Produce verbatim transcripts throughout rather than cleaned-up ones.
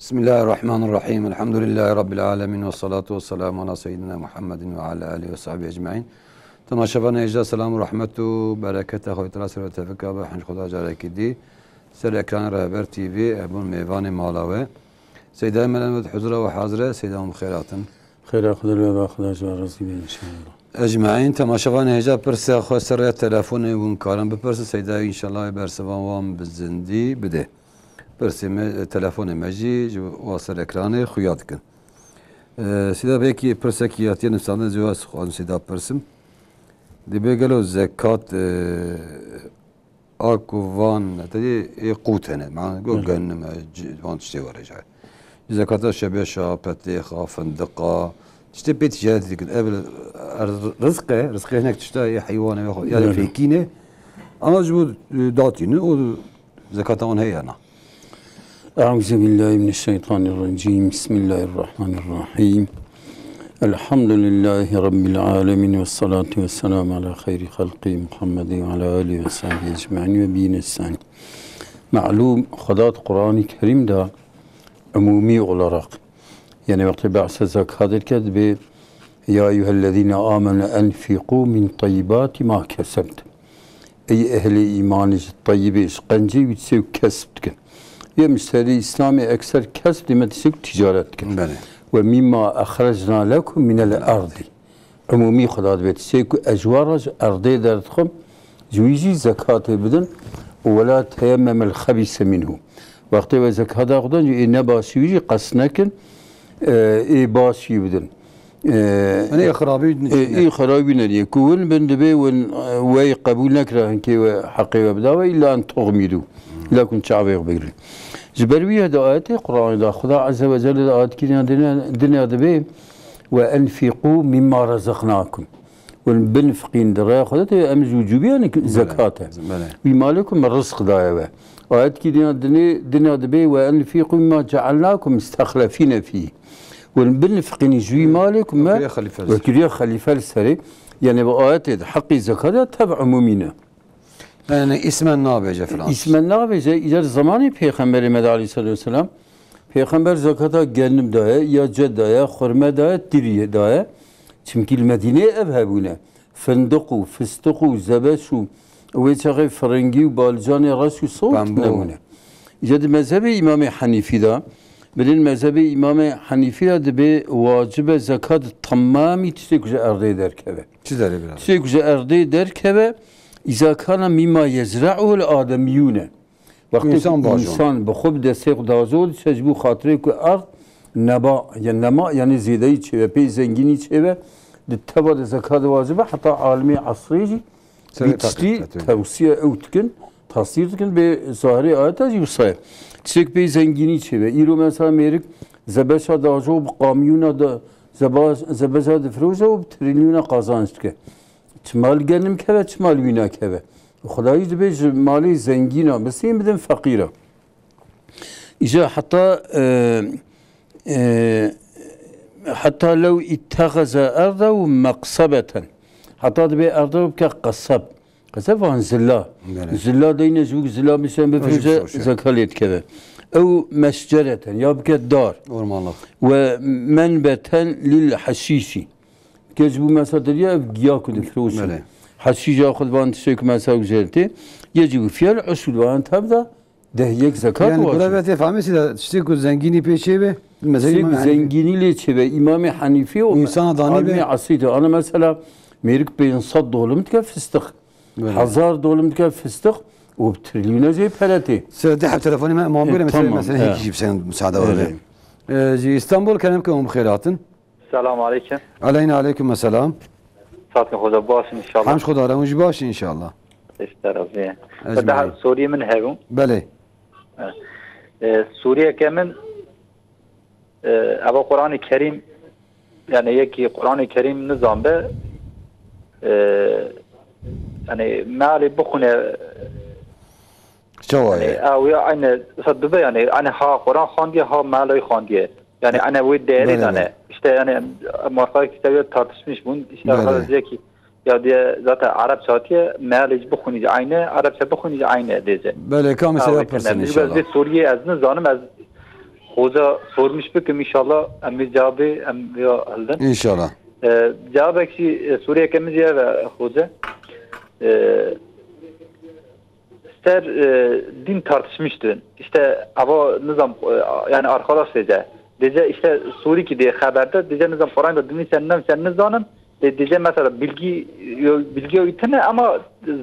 Bismillahirrahmanirrahim. Elhamdülillahi Rabbil alemin ve salatu ve selamu ala seyyidina Muhammedin ve ala alihi ve sahbihi ecmaîn. Temaşevanê hêja, selam û rehmet û bereketa Xwedê Teala ser ve tevika be, hinc Xweda carekî dî. Ser ekranê Rehber T V, hebûn mêvanê mala we. Seyda Melen ve huzura we hazire, Seyda hûn bi xêr hatin. Xêra Xwedê li we be, Xweda ji we razî be înşallah. Ecmaîn, temaşevanê hêja pirsa xwe ser rêya telefonê hûn karin bipirsin, Seyda înşallah bersivan wan bi zindî bide. Pirsê me, telefonê me jî ji wa ser ekranê xuya dikin. E, Seyda, belkî pirsekî hatiye nivîsandin, ez ê wisa xwazim Seyda pirsim. Dibê gelo zekat, e, a ku van, te dê ê qût hene, ma go Hı hı. genim e, c-, van tiştê were jî. Zekata şebeşa, petêxa, findiqa, tiştê pê ticaret dikin. Ev rizq e, rizqê hinek tişta yê heywanê ve xwe, ya Hı hı. fêkî ne. Ama ji bo, e, datînin, o zekata wan heye na. أعوذ بالله من الشيطان الرجيم. بسم الله الرحمن الرحيم. الحمد لله رب العالمين، والصلاة والسلام على خير خلقه محمد وعلى آله وصحبه أجمعين وبه نستعين. Malûm, Xweda di Qur'anê Kerîm de umûmî olarak, yani wextê behsa zekat dike, dibê, "Ya eyyuhellezîne amenu enfiqû min teyyibâti ma kesebtum." Ey ehlê îmanê, ji teyibê, ji qencê wî tiştê ku kesb dikin. Yê muşterî Îslamê ekser kesb dê me tiştê ku ticaret dikin. Belê. "Ve mimma exrecna lekum minel erdî." Umûmî Xweda dibê, tiştê ku ez ji we re ji erdê derdixim, ji wî jî zekatê bidin. "Û wela teyemmemel xebîse minhu." Wextê we zekata xwe dan, ê ne başî wî jî qest nekin, e, ê başî bidin. E, Yanî ê xirabî wî e, neçîne. Ê xirabî wî nediye. Ku win bin dibê win, e, wey qebûl nekira hinkê we heqê we bida we, îlla en tuxmîdû. Îlla ku çavê xwe bigrin. Ji ber wî ye di ayetê Qur'anê de Xweda Azze ve Celle di ayetkî dinya, dinya dibê, "Ve enfiqû mimma razaqnakum." Win binfiqîn di rêya Xwedê de, em ji wicûbî, yani zekat e. Belê. Wî malê ku me rizq daye we. Ayetkî dinya dinê, dinya dibê, "Ve enfiqû mimma cealnakum mustexlefîne fî." Win binfiqîn ji wî malê ku me Wekî xelîfe li ser. Wekî xelîfe li serê. Yani bi ayetê de heqî zekat ya tev umûmî ne. Yani îsmen nabêje filan. Îsmen nabêje, îcar zamanê Pêxemberê me de aleyhissalatu vesselam, Pêxember zekata genim daye, ya ce daye, xurme daye, tirî daye. Çimkî li Medîneyê ev hebûne. Findiq û fistiq û zebeş û wê çaxê firingî û balcanê reş û sor Bambû. Nebûne. Îca di mezhebê Îmamê Henîfî de, bilin mezhebê Îmamê Henîfî de dibê wacibe zekat temamî tiştê ku ji erdê derkeve. Çi derê bira? Tiştê ku ji erdê derkeve, îza kana mîma yezre'uhul ademiyûne. Wextê Însan ku bajon. Însan bi xwe bi destê xwe dajo diçe ji bo xatirê ku erd neba, ya nema, yani zêdeyî çêbe, pê zengînî çêbe, di teva de zekat wacibe, heta alimê esrê jî Serê vî tiştî teqî, tewsiye ew dikin, tasîr dikin, bê zahirê ayeta jî wisa ye. Tiştek pê zengînî çêbe. Îro mesela mêrik zebeşa dajo bi kamyona de zeba-, zebeşa difiroje û bi trilyona qazanç dike. Çima li genim keve, çima li wî nakeve? Xwedayî dibê ji malê zengîna bisên bidin feqîra. Îja heta, e, e, heta lew ittexeze erdehu meqsebeten. Heta dibê erdehu bike qeseb. Qeseb van zilla. Belê. Zilla deyne ji wî zilla bişen bifroşe Bifroşe. Zeka lê dikeve. Ew meşcereten ya bike dar. Ormanlık. Ve menbeten lil haşîşî. Ke ji bo mesela diriya ev giya ku difiroşin. Belê. Haşîja xwe divan tiştê ku mesela gujertê. Ye jî û fiyel ushur divan tev de deh yek zekat Yani wajib. Gure ve tê fehmê sî de tiştê ku zengînî pê çê be, mezhebî Tiştê ku Îmam Henîfî. Zengînî lê çê be, Îmamê Henîfî û Însana danî be. Alimê esrî de. Ana mesela mêrik pênc sed dolim dike fistiq. Belê. Hezar dolim dike fistiq û bi trilyona jê pere tê. Seyda, hep telefonê me, mam E, göre mesela, tamam, mesela, he. Hiç kişi sen müsaade Öyle. Var. Ee, ji İstanbul, kerem ke hûn bi xêr hatin. Selam aleyküm. Aleyna aleyküm selam. Saetên xwe de baş in inşallah. Hemş Xweda re hûn jî baş in inşallah. Îşte razî. Ez Ve daha jî. Soriyê min hebû. Belê. E, soriyeke min, e, eva Qur'anê Kerîm, yani yekî Qur'anê Kerîm nizan be, e, yani mealê bixwine, Çawa yani ye? Ew ya aynı, mesela dibe yani, yani ha Qur'an xandiye, ha mealê xandiye. Yani, yani wê değeri Belê, dane. Belê. İşte yani markayê kitêbê tartışmış bûn. İşte Belê. Xelk diyecek ki, ya diye zaten Arapça hatiye, mealê bixwînî aynı, Arapça bixwînî aynı diyecek. Belê, ka mesela Ha, wê pirsin tene. Biz inşallah. Vê soriyê ez nizanim, ez Hoca sormuş bikim, inşallah em vê cevabê em ya hildin. İnşallah. E, cevabek jî, e, soriyeke min jî ev e, hoca. E, ser, e, din tartışmıştın. İşte ava nizam, e, yani arkadaş diyece. Diyece işte soru ki diye haberde, diyece nizam Kur'an'da dinliyse ne sen ne zanın. E, diyece mesela bilgi, bilgi öğütüne ama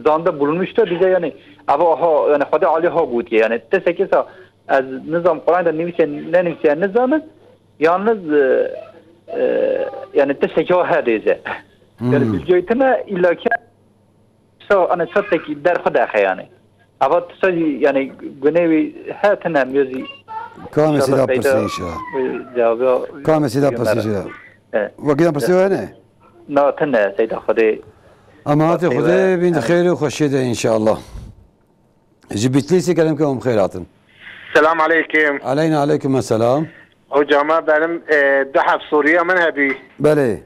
zanda bulunmuştu. Diyece yani ava ha, yani Hadi Ali ha gotiye. Yani desek ise ez nizam Kur'an'da nivîse nenivîse nizanin, yalnız, e, e, yani tiştekî wa he dêze. Yani Hmm. bilgiya tine illa ki sa ana çatekî derxwe dexe yani. Ava tişta jî yani gunê wî he tine miyozî Kamê Seyda pirsî inşallah. Kamê Seyda pirsî inşallah. Evet. Wekî pirsî wene? Na tine Seyda Xwedê. Emanetê Xwedê bin xêr û xweşiyê de inşallah. Ji Bitlîsê kerem ke hûn bi xêr hatin. Selam aleykum. Aleyna aleykum selam. Hocama benim, e, du heb soruya min hebî. Belê.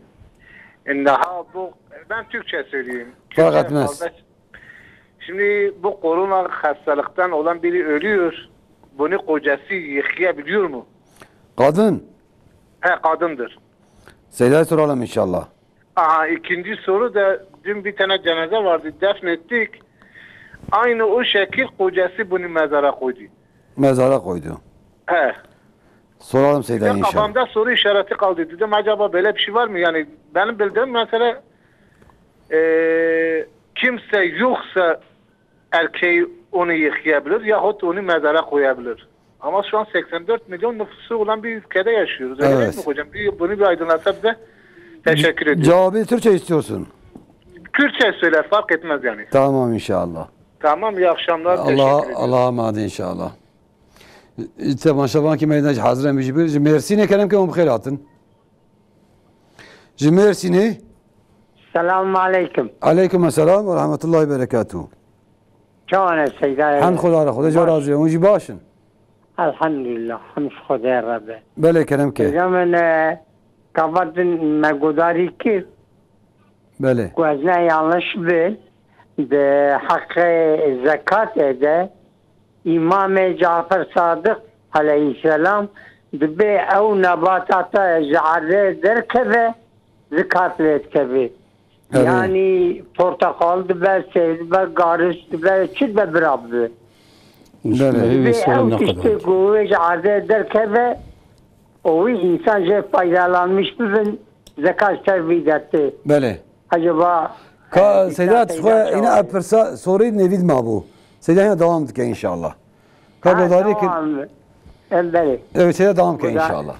Daha bu, ben Türkçe söyleyeyim. Fark Türkçe etmez. Kardeş, şimdi bu korona hastalıktan olan biri ölüyor. Bunu kocası yıkayabiliyor mu? Kadın. He, kadındır. Seyda'yı soralım inşallah. Aha, ikinci soru da dün bir tane cenaze vardı, defnettik. Aynı o şekil kocası bunu mezara koydu. Mezara koydu. He. Soralım Seyda inşallah. Kafamda soru işareti kaldı. Dedim acaba böyle bir şey var mı? Yani benim bildiğim mesela, e, kimse yoksa erkeği onu yıkayabilir yahut onu mezara koyabilir. Ama şu an seksen dört milyon nüfusu olan bir ülkede yaşıyoruz. Öyle Evet. değil mi hocam? Bir, bunu bir aydınlatsa bize. Teşekkür ediyorum. Cevabı Türkçe istiyorsun. Kürtçe söyle, fark etmez yani. Tamam inşallah. Tamam, iyi akşamlar. Teşekkür Allah ediyorum. Allah'a emanet inşallah. Temaşevan ki meydan hazır em ji bir. Ji Mersinê kerem ke hûn bi xêr hatin. Ji Mersinê. Selamun aleykum. Aleykum selam ve rahmetullahi berekatuhu. Çawan e Seyda? Hemd Xwedê re, Xwedê jê razî be. Hûn jî baş in? Elhamdülillah, hemd Xwedê re be. Belê kerem ke. Seyda min, e, kava din me gudarî kir. Belê. Ku ez ne yanlış bin, di heqê zekatê de Îmamê Cafer Sadiq aleyhisselam dibê ew nebatata ji erdê derkeve, zikat lê dikeve. Erê. Yanî porteqal dibe, sêv dibe, garis dibe, çi dibe bira bibe. Belê. Dibê ew tiştê ku wê ji erdê derkeve, û wî însan jê faydalanmiş bibin, zekat ser vî de tê. Belê. Acaba, Ka e, Seyda, îsa tu xwe Seyda îna çawa ev pirsa sorî nêvî dima bû. Seyda hîna dewam dike inşallah. Ka Ha, guhdarî kir. Tamam. E, belê. Evet, Seyda dewam ke Guhdar- inşallah.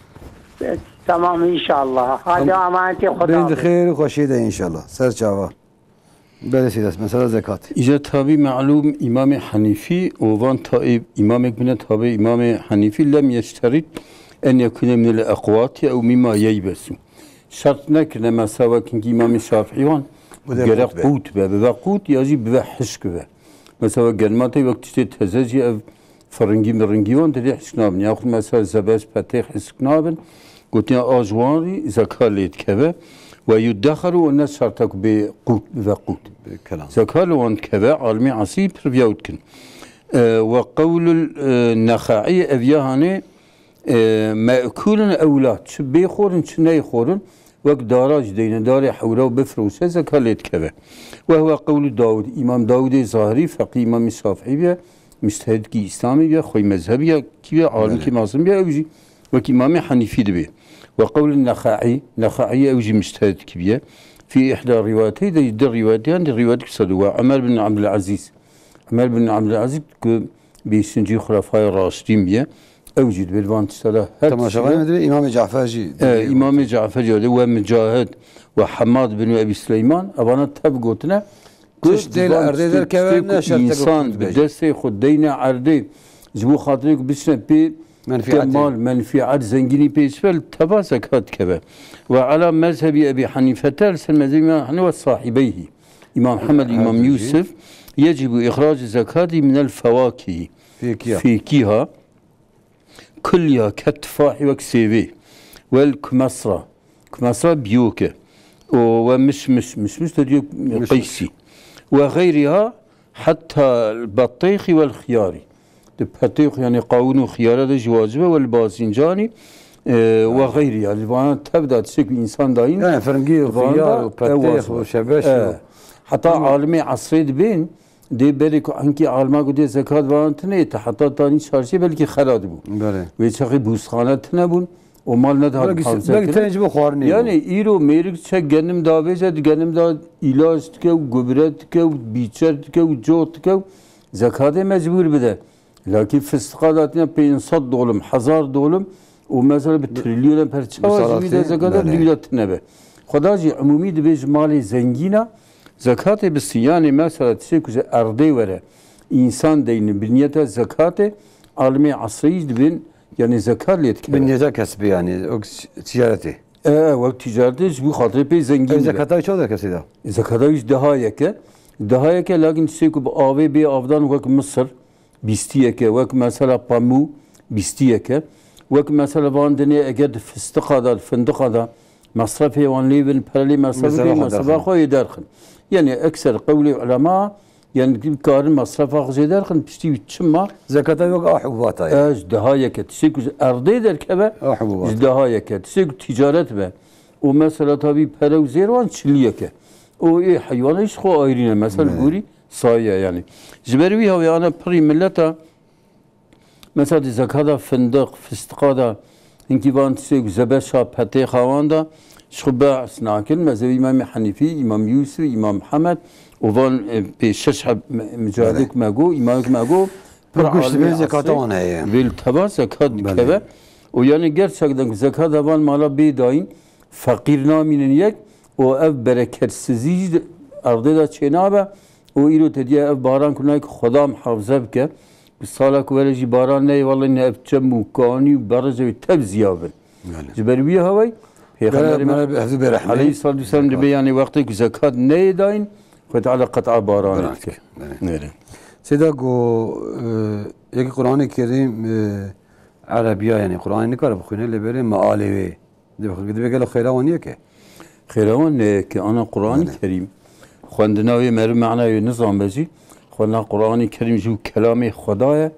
E, tamam inşallah. Hadi Tamam. Emanetê Xweda Bên di be. Xêr û xweşiyê de inşallah. Ser çava. Belê Seyda, mesela zekat. Îca tabî melûm Îmamê Henîfî û van taîb îmamek bine tabî Îmamê Henîfî lem yeşterit en yekûne minel eqwatî ew mîma yeybesu. Şert nekirine mesela wekî Îmamê Şafîî wan Bu da gere qût be. Qût be, bibe qût ya jî bibe hişk bibe. Mesela wek gelmatê wek tiştê teze jî ev firingî miringî wan dilê hişk nabin. Yaxud mesela zebez petêx hişk nabin. Gotiya a ji wan rî zeka lê dikeve. Ve yuddexeru û ne şerta ku bê qût, bibe qût. Bê kelam. Zeka li wan dikeve, alimê esî pir viya dikin. E, ve qewlul, e, Nexaî ev ya hanê, E, me'kulun ewlad, çi bê xorin, çi ney xorin, wek dara jî deyne, darê hewra û bifroşe, zeka lê dikeve. Ve huve qewlu Dawud, Îmam Dawudê Zahirî, feqî Îmamê Şafîî biye, mujtehidkî Îslamî biye, xwey mezhebî ya kî biye, alimkî Belê. Mezin biye, ew jî wek Îmamê Henîfî dibe. Ve qewlu Nexaî, Nexaî ew jî mujtehidkî biye. Fî îhda rîwayetey de di rîwayetiyan de rîwayet kisa du, ve Ömer bin Abdülazîz. Ömer bin Abdülazîz ku bêşincî Xulefaya Raşidîn biye, ew jî dibê li van tişta de her Temaşevanê tişta me dibê Îmamê Cafer jî E, dibê Îmamê Cafer jî de we Micahid, we Hemad bin Ebî Suleyman, evana tev gotine ku Tiştê li divan erdê tiştê, derkeve tiştê ne ku şerteke însan qut be bi jî. Destê xwe deyne erdê, ji bo xatirê ku biçine pê Menfiatê. Kemal, menfiat, zengînî pê çi be, li teva zekat dikeve. Ve ala mezhebî Ebî Henîfete, li ser mezhebî Îmam Henîfe ve sahibeyhî. Îmam Hemed, Her Îmam du jî. Yûsif, yecîbu îxracî zekatî minel fewakîhî. Fêkiya. Fêkiha. Kulliha ket tifahî wek sêvê. Wel kumesra. Kumesra biyok e. O we mişmiş, mişmiş de diyor Mişmiş. Qeysî. Ve xeyriha hetta betêxî wel xiyarî. Di petê xwe, yanî qawûn û xiyara de jî wacibe, we li bazîncanî, e, we xeyrî, yanî vana tev de tiştek ku însan dayîn. Yani firingî û xiyar û petêx û şebeş û heta alimê esrê dibên, dê berê ku enkî alima ku dê zekat vana tine, te heta tanî çarşiyê belkî xera dibû. Belê. Wê çaxê bûsxane tine bûn û mal nedihat muhafeze kirin. Belkî tenê ji bo xwarinê bû. Yani îro mêrik çek genim davêje, di genim da îlaç dike û gubre dike û bîçer dike û cox dike û zekatê mecbûr bide. Lakî fistiqa datîne pênc sed dolim, hezar dolim û mesela bi trilyonen per çawa ji wî de zekata dû de tine be. Xweda jî umûmî dibê ji malê zengîna zekatê bistî. Yanî mesela tiştê ku ji erdê were, însan deynin bi niyeta zekatê, alimê esrî jî dibên, yanî zekat lê dikeve. Bi niyeta kesbî, yanî o ticaretê. E, e, wek ticaretê ji bo xatirê pê zengîn be. Zekata wî çawa derkesî da? Zekata wî ji deha yeke. Deha yeke, lakin tiştê ku bi avê bê avdan wek misir, bîstî yeke, wek mesela pamû, bîstî yeke. Wek mesela van dinê eger di fistiqa da, di findiqa da, mesrefê wan lê bin, pere lê mesrefê, mesrefa xwe yê derxin. Yani ekser qewlê ulema, yani dikarin mesrefa xwe jê derxin, piştî wî çima? Zekata wek a hubata ye. E, ji deha yeke. Tiştê ku ji erdê derkeve, ji deha yeke. Tiştê ku ticaret be. Û mesela tabî pere û zêr wan çilî yeke. Û ê heywana jî xwe ayrîne. Mesela li gorî Saye yani. Ji ber wî hawê ana pirî milleta, mesela di zekata findiq, fistiqa da, hinkî van tiştê ku zebeşa petê xawan da, ji xwe behs nakin, mezhebê Îmamê Henîfî, Îmam Yûsif, Îmam Mihemed û van, e, pê şeş heb me-, mucahidek me got, îmamek me got, pir alî zekata wan heye. Vê li teva zekat dikeve. Û yani gerçekten ku zekata van mala bê dayîn, feqîr namînin yek û ev bereketsizî jî di erdê de çênabe û îro te diye ev baran ku nayê ku Xweda muhafize bike, bi sala ku were jî baran neyê, wele ne ev çem û kanî û bericê wê tev ziya bin. Ji ber wî hawey Pêxemberê me aleyhissalatu vesselam dibê, yani wextê ku zekat neyê dayîn, Xwedê Teala qet'a baranê dike. Seyda ku, e, yekî Qur'anê Kerîm, e, Erebiya, yani Qur'anê nikare bixwîne, lê berê mealê wê. Dibê, dibê gelo xêra wan yek e? Xêra wan ne yek e. Ana Qur'anî Kerîm xwendina wê meriv mena wê nizanbe jî, xwendina Qur'anî Kerîm jî û kelamê Xweda ye,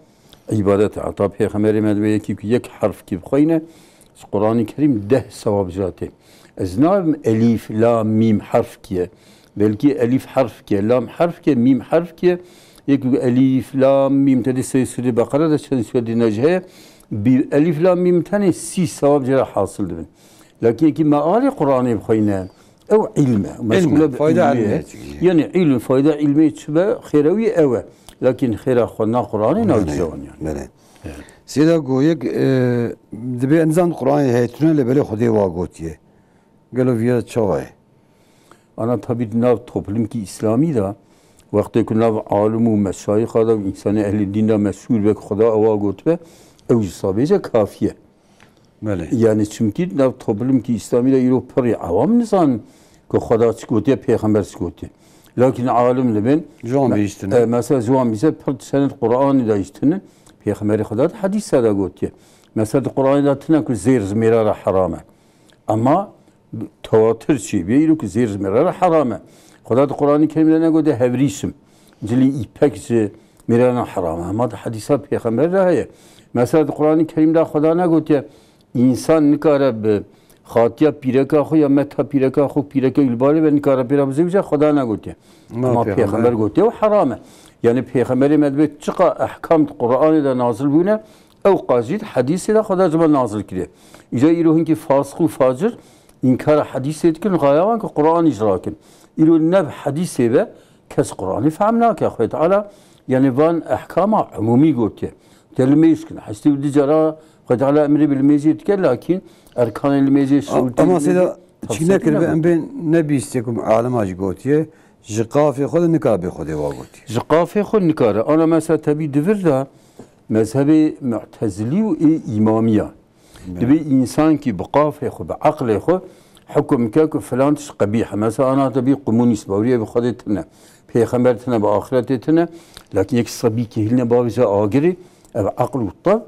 îbadet e. Heta Pêxemberê me dibê yekî ku yek herfkî bixweyne, ji Qur'anî Kerîm deh sewab jira tê. Ez nabim elîf, lam, mîm herfkî ye. Belkî elîf herfkî ye, lam herfkî ye, mîm herfkî ye. Yek ku elîf, lam, mîm, te dî sey sûrê Beqere de çend sûrê dîne jî heye. Bi elîf, lam, mîm tenê sî sewab jê re hasil dibin. Lakin yekî mealê Qur'anê bixweyne, ew îlm e. Meşgûle bi fayda îlmê ye. Yani îlm, fayda îlmê çi be, xêra wî ew e. Lakin xêra xwendina Qur'anê nagihîje wan yani. Belê. Seyda ku yek, e, dibê nizan Qur'anê heye tune lê belê Xwedê wa gotiye. Gelo viya çawa ye? Ana tabî di nav toplumkî îslamî de, wextê ku nav alim û meşayixa de û însanê ehlê dîn de meşhûr be ku Xweda ewa gotibe, ew jî sabêje kafî ye. Belê. Yani çimkî di nav toplumkî îslamî de îro pirî ewam nizanin ku Xweda çi gotiye, Pêxember çi gotiye. Lakin alim dibin, ji wan bihîstine. E, mesela ji wan bihîste pir di senet Qur'anê de jî tune, Pêxemberê Xweda di hedîsa de gotiye. Mesela di Qur'anê de tune ku zêr ji mêra re heram e. Ama tewatir çêbûye, îro ku zêr ji mêra re heram e. Xweda di Qur'anê Kerîm de negotiye hevrîşim, cilî îpek ji mêra re heram e. Hema di hedîsa Pêxemberê de heye. Mesela di Qur'anê Kerîm de Xweda negotiye, însan nikare bi xatiya pîreka xwe ya meta pîreka xwe, pîreke wî li balê be, nikare pê re bizewije, Xweda negotiye. Ama Pêxember gotiye û heram e. Yani Pêxemberê me dibê çiqa ehkam di Qur'anê de nazil bûne, ew qas jî di hedîsê de Xweda ji me nazil kiriye. Îca îro hinkî fasix û facir înkara hedîsê dikin, xaya wan ku Qur'anî ji rakin. Îro ne bi hedîsê be, kes Qur'anî fehm nake. Xwedê Teala, yani van ehkama umûmî gotiye. Te limêj kin. Heştê û du cara Xwedê Teala emrê bi limêjê dike, lakin erkanê limêjê, şurutê limêjê tefsîlî nekiribe. Em bên nebîstê ku alima jî gotiye, ji qafê xwe de nikare bê Xwedê wa gotiye. Ji qafê xwe nikare. Ana mesela tebî di vir de mezhebê Mu'tezilî û ê Îmamiya. Dibê însankî bi qafê xwe, bi eqlê xwe hukum ke ku filan tişt qebîh e. Mesela ana te bî komunîst be, wî ev Xwedê tune, Pêxember tune, bi axretê tune. Lakin yek sebîkî hilne bavêje agirê, ev eql û tev,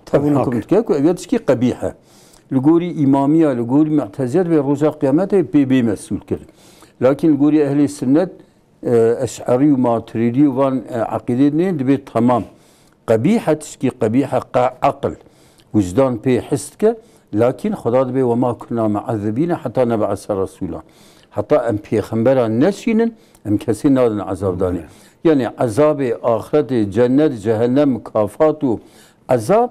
tev hukum dike ku ev ya tişkî qebîh e. Li gorî Îmamiya, li gorî Mu'tezile dibê roja Qiyametê pê bê mesûl kirin. Lakin li gorî ehlê Sunnet, e, Eş'erî û Maturîdî û van, e, eqîdê dinê dibê temam. qebîh e, tişkî qebîh e, qe-, eqil, wijdan pê his dike, lakîn Xweda dibê, "Wema kunna muezzibîne heta neb'ese resûla." Heta em pêxembera neşînin, em kesê nadin ezabdanê. Evet. Yani ezabê axretê, cennet, cehennem, mukafat û ezab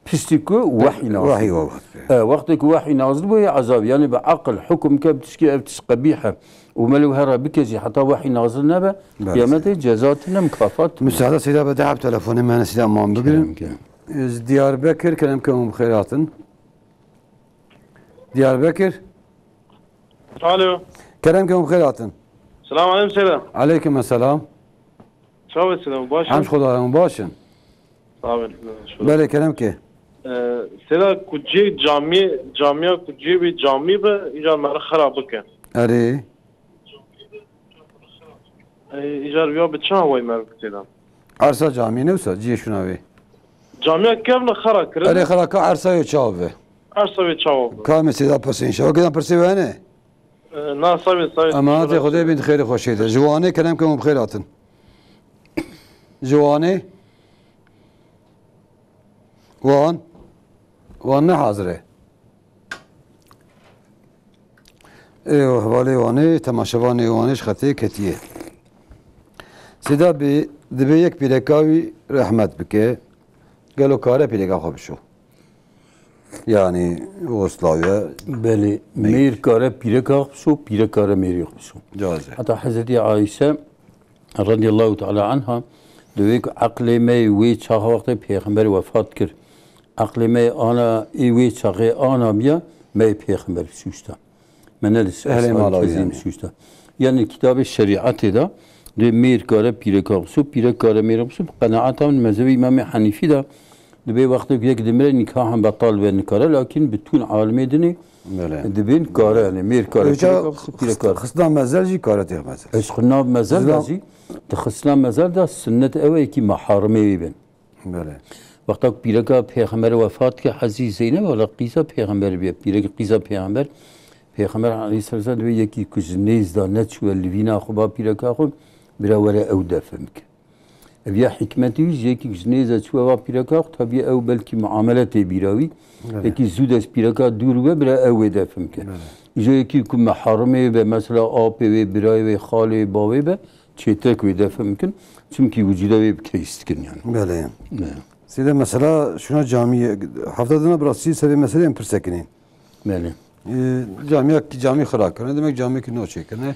piştî ku wehy nazil. Wehy welat. E, wextê ku wehy nazil bûye, ezab, yani bi eqil, hukum ke bi tişkî ev tişt qebîh e û melû hera bike jî heta wehy nazil nebe, Belê. Qiyametê ceza tune, mukafat tune. Müsaade Seyda be, dehab telefonê me Seyda man bigirin. Kerem ke. Ez Diyarbekir, kerem ke hûn bi xêr hatin. Diyarbekir. Alo. Kerem ke hûn bi xêr hatin. Selam aleyküm Seyda. Aleyküm selam. Çawe Seyda, baş Hemş in? Xwedayê hûn baş in. Sağ ol. Belê, kerem ke. Ee, Seyda, ku cê camiye, camiya ku cê wê camî be, îcar me re xera bike. Erê. Ee, îcar ya bi çi awayî me re bike Seyda? Arsa camî ne wisa, ciyê şuna wê. Camiya kevne xera kirin. Erê, xera ka arsa yo çawa be. Arsa wê çawa be. Ka me Seyda pirsê inşallah. Wekî dan pirsê we hene? Ee, na, sağ ol, sağ ol. Emanetê Xwedê bin, xêrê xweşê de. Ji Wanê kerem ke hûn bi xêr hatin. Ji Wanê? Wan? Wan ne hazir e. Ê, hevalê Wanê, temaşevanê Wanê ji xetê ketiye. Seyda bê, dibê yek pîreka wî rehmet bike. Gelo kare pîreka xwe bişo? Yani, o slaviye Belê, meyit. Mêr kare pîreka xwe bişo, pîrek kare mêrê xwe bişo. Caiz e. Heta Hezretî Ayşe radiyallahu teala anha dibê ku eqlê me yê wê çaxa wextê Pêxember wefat kir. Eqlê me yê ana, ê wê çaxê ana biya, me yê Pêxember bişûşta. Me ne li Ehlê mala wî kezî yani. Bişûşta. Yani kitabê şerîetê de dê mêr kare pîreka bişo, pîrek kare mêrê bişo, bi qenaeta min mezhebê Îmamê Henîfî de dibê wextê ku yek dimire nîkahan betal be nikare, lakin bi tûn alimê dinê Belê. Dibên kare yani, mêr kare, Hocam, pîrek kare, pîrek kare. Xisna mezel jî kare tê mezel. Ez xina mezel de Zira- jî, di xisna mezel de sunnet ew e ki meharimê wî bin. Belê. Wexta ku pîreka pêxemberê wefat ke Hezî Zeynep wala qîza pêxember biye, pîrek qîza pêxember. Pêxember aleyhisselam dibê yekî ku ji nêz de neçûye li vîna xwe ba pîreka xwe, bira were ew defin bike. Ev ya hikmetî wî jî, yekî ji nêze çû eva pîreka xwe, tabiye ew belkî muamele tê bîra wî. Evet. Yekî zû dest pîreka dûr be, bira ew wê defin ke. Evet. Îja yekî ku meharimê be, mesela apê wê, birayê wê, xalê wê, bavê be, çêtirek wê defin bikin. Çimkî wicûda wê bi keys dikin yani. Belê. Ne. Sêde mesela şuna camî, hefta dina bi rastî serê meselê em pirsekinên. Belê. Ee, camiya, camî xira kirine, demek camiyekî nû çêkirine.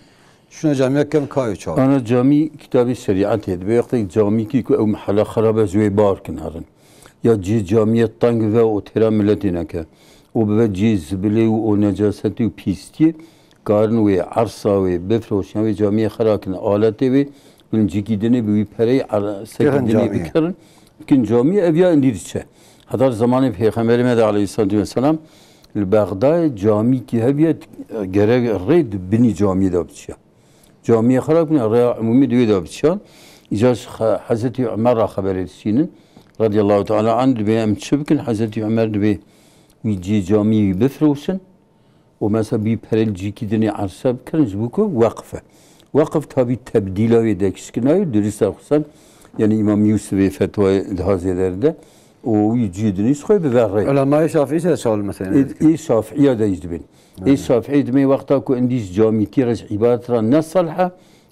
Şuna camiya kem kayê çawa? Ana camî kitabê şerîetê dibe. Wextê camîkî ku ew mehela xirab e, ji wê bar kin herin. Ya cihê camiyê teng ve û têra miletê neke. Û bibe cihê zibilê û, û necasetê û pîstiyê, karin wê ersa wê bifroşin, wê camiyê xira kin, aletê wê bin cîkî dinê bi wî pereyê er-, sekî Yexin dinê camiyê. Bikirin. Kin camî ev ya indî diçe. Heta zamanê Pêxemberê me de aleyhissalatu vesselam li Bexdayê camîkî hebiye, gere rê di binî camiyê de biçiya. Camiyê xirab bûne, rêya umûmî di wê de biçiyan. Îcar ji xe-, Hezretî Umer re xeberê dişînin. Radiyallahu teala anh, dibê em çi bikin? Hezretî Umer dibê wî cihê camiyê wî bifroşin. û mesela bî perel cîkî dinê erse bikirin, ji bo ku weqf e. Weqf tabî tebdîla wê dekişkirina wê, durist e xusûsen, yani Îmam Yûsifê fetwayê daha zêde de, û wî cî dinê ji xwe bi ver rê. Ulemayê Şafîî se çawl mesela? Ê, ê Şafîya de jî dibên. Ê Şafîî dimê wexta ku indî ji camîtî re, ji îbadet re ne salih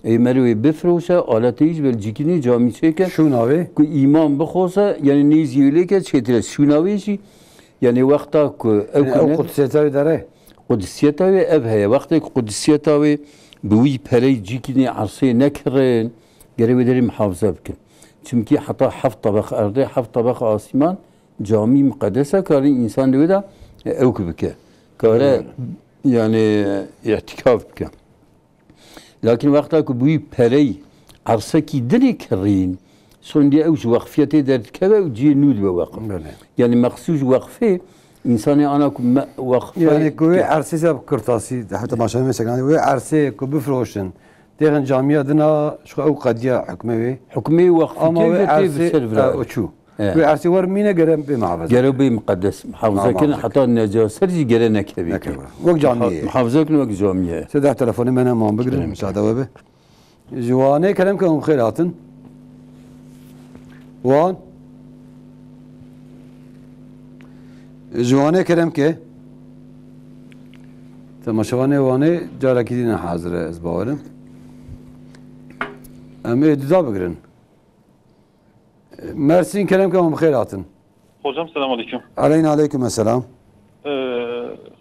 e, ê merivê bifroşe, aletê jî bel cîkî dinê camî çêke. Şûna wê? Ku îmam bixoze, yani nêzî wê lêke çêtir e. Şûna wê jî, yani wexta ku ew Yani ku ew ne- qudsiyeta wê dere? Qudisiyeta wê ev heye. Wextê ku qudisiyeta wê bi wî perey cîkî nê ersê nekirin, gerê wê derê mihafize bikin. Çimkî heta heft tebeq erdê, heft tebeq asîman camî miqedes e, karî însan li wê de ewk bike. Kare, yani, îtikaf bike. Lakin wexta ku bi wî perey ersekî dinê kirîn, sondî ew ji weqfiyetê derdikeve û cihê nû dibe weqf. Belê. Yani meqsûd ji weqfê, însanê ana ku me, weqfê Yani ku wê ersê se bi kurtasî, heta maşallah mesela, wê ersê ku bifroşin, têxin camiya dina, ji xwe ew qediya hukmê wê. Hukmê weqfê Ama wê tê ersê, ser vira. E, o çû. E. Wê ersê wer mîne gere bê muhafaza. Gere bê miqedes. Muhafaza kirin, heta necaser jî gere nekevî. Nekeve. Wek camiyê. Muha-, muhafaza kirin wek camiyê. Sê deh telefonê me ne, man bigirin, Kerem, müsaade we be. Ji Wanê kerem ke hûn xêr hatin. Wan. Ji Wanê kerem ke. Temaşevanê Wanê carekî dî ne hazir e, ez bawerim. Em ê duda bigirin. Mersîn kerem ke hûn bi xêr hatin. Hocam, selam aleyküm. Aleyna aleyküm esselam. Ee,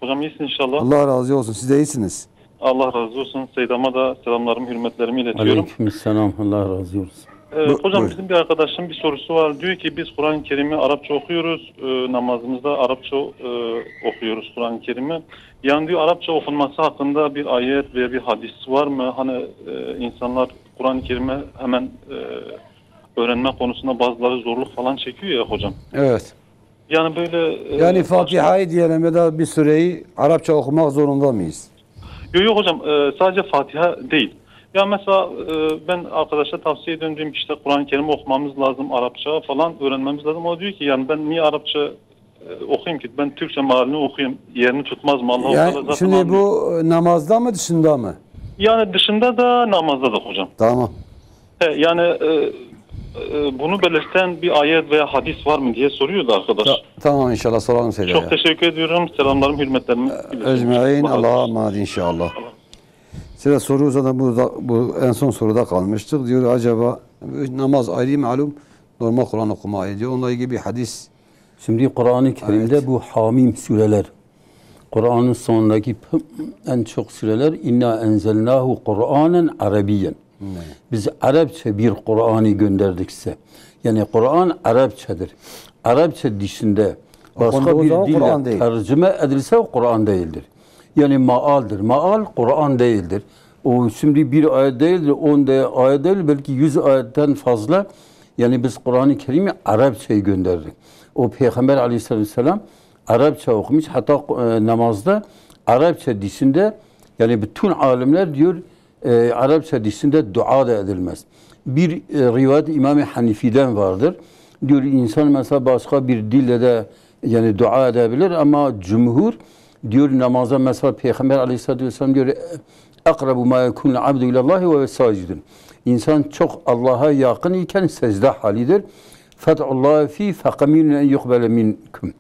hocam, iyisin inşallah. Allah razı olsun. Siz de iyisiniz. Allah razı olsun. Seydam'a da selamlarımı, hürmetlerimi iletiyorum. Aleyküm selam. Allah razı olsun. Ee, Bu- hocam, buyurun. Bizim bir arkadaşın bir sorusu var. Diyor ki biz Kur'an-ı Kerim'i Arapça okuyoruz. Ee, namazımızda Arapça e, okuyoruz Kur'an-ı Kerim'i. Yani diyor, Arapça okunması hakkında bir ayet veya bir hadis var mı? Hani e, insanlar Kur'an-ı Kerim'e hemen e, öğrenme konusunda bazıları zorluk falan çekiyor ya hocam. Evet. Yani böyle e, Yani Fatiha'yı diyelim ya da bir sureyi Arapça okumak zorunda mıyız? Yok yok hocam, e, sadece Fatiha değil. Ya mesela e, ben arkadaşa tavsiye ediyorum, diyorum ki işte Kur'an-ı Kerim okumamız lazım Arapça falan, öğrenmemiz lazım. O diyor ki yani ben niye Arapça e, okuyayım ki? Ben Türkçe mealini okuyayım. Yerini tutmaz mı? Allahu Yani Teala zaten şimdi anlıyor. bu e, namazda mı, dışında mı? Yani dışında da, namazda da hocam. Tamam. He, yani e, e, bunu belirten bir ayet veya hadis var mı diye soruyordu arkadaş. Ta- tamam, inşallah soralım Seyda Çok ya. Teşekkür ediyorum. Selamlarım, hürmetlerimi iletiyorum. Ecmaîn, Allah'a emanet inşallah. Size soru zaten bu, bu en son soruda kalmıştık. Diyor acaba namaz ayrı malum, normal Kur'an okuma ayrı diyor. Onunla ilgili bir hadis. Şimdi Kur'an-ı Kerim'de Evet. bu Hamim sureler, Kur'an'ın sonundaki p- en çok sureler "İnna enzelnahu Kur'anen Arabiyyen". Evet. Biz Arapça bir Kur'an'ı gönderdik size. Yani Kur'an Arapçadır. Arapça dışında başka Okunduğu bir zaman dille Kur'an değil. tercüme edilse o Kur'an değildir. Yani maaldir. Maal Kur'an değildir. O şimdi bir ayet değildir, on de ayet değil, belki yüz ayetten fazla. Yani biz Kur'an-ı Kerim'i Arapçayı gönderdik. O Peygamber aleyhisselam Arapça okumuş, hatta e, namazda Arapça dışında, yani bütün alimler diyor, e, Arapça dışında dua da edilmez. Bir e, rivayet İmam-ı Hanifi'den vardır. Diyor insan mesela başka bir dilde de yani dua edebilir ama cumhur diyor namaza mesela Peygamber aleyhissalatü vesselam diyor "Akrabu ma yekunul abdu ilallahi ve huve sacidun." İnsan çok Allah'a yakın iken secde halidir. "Fed'ullahi fi feqeminun en yuqbele minkum."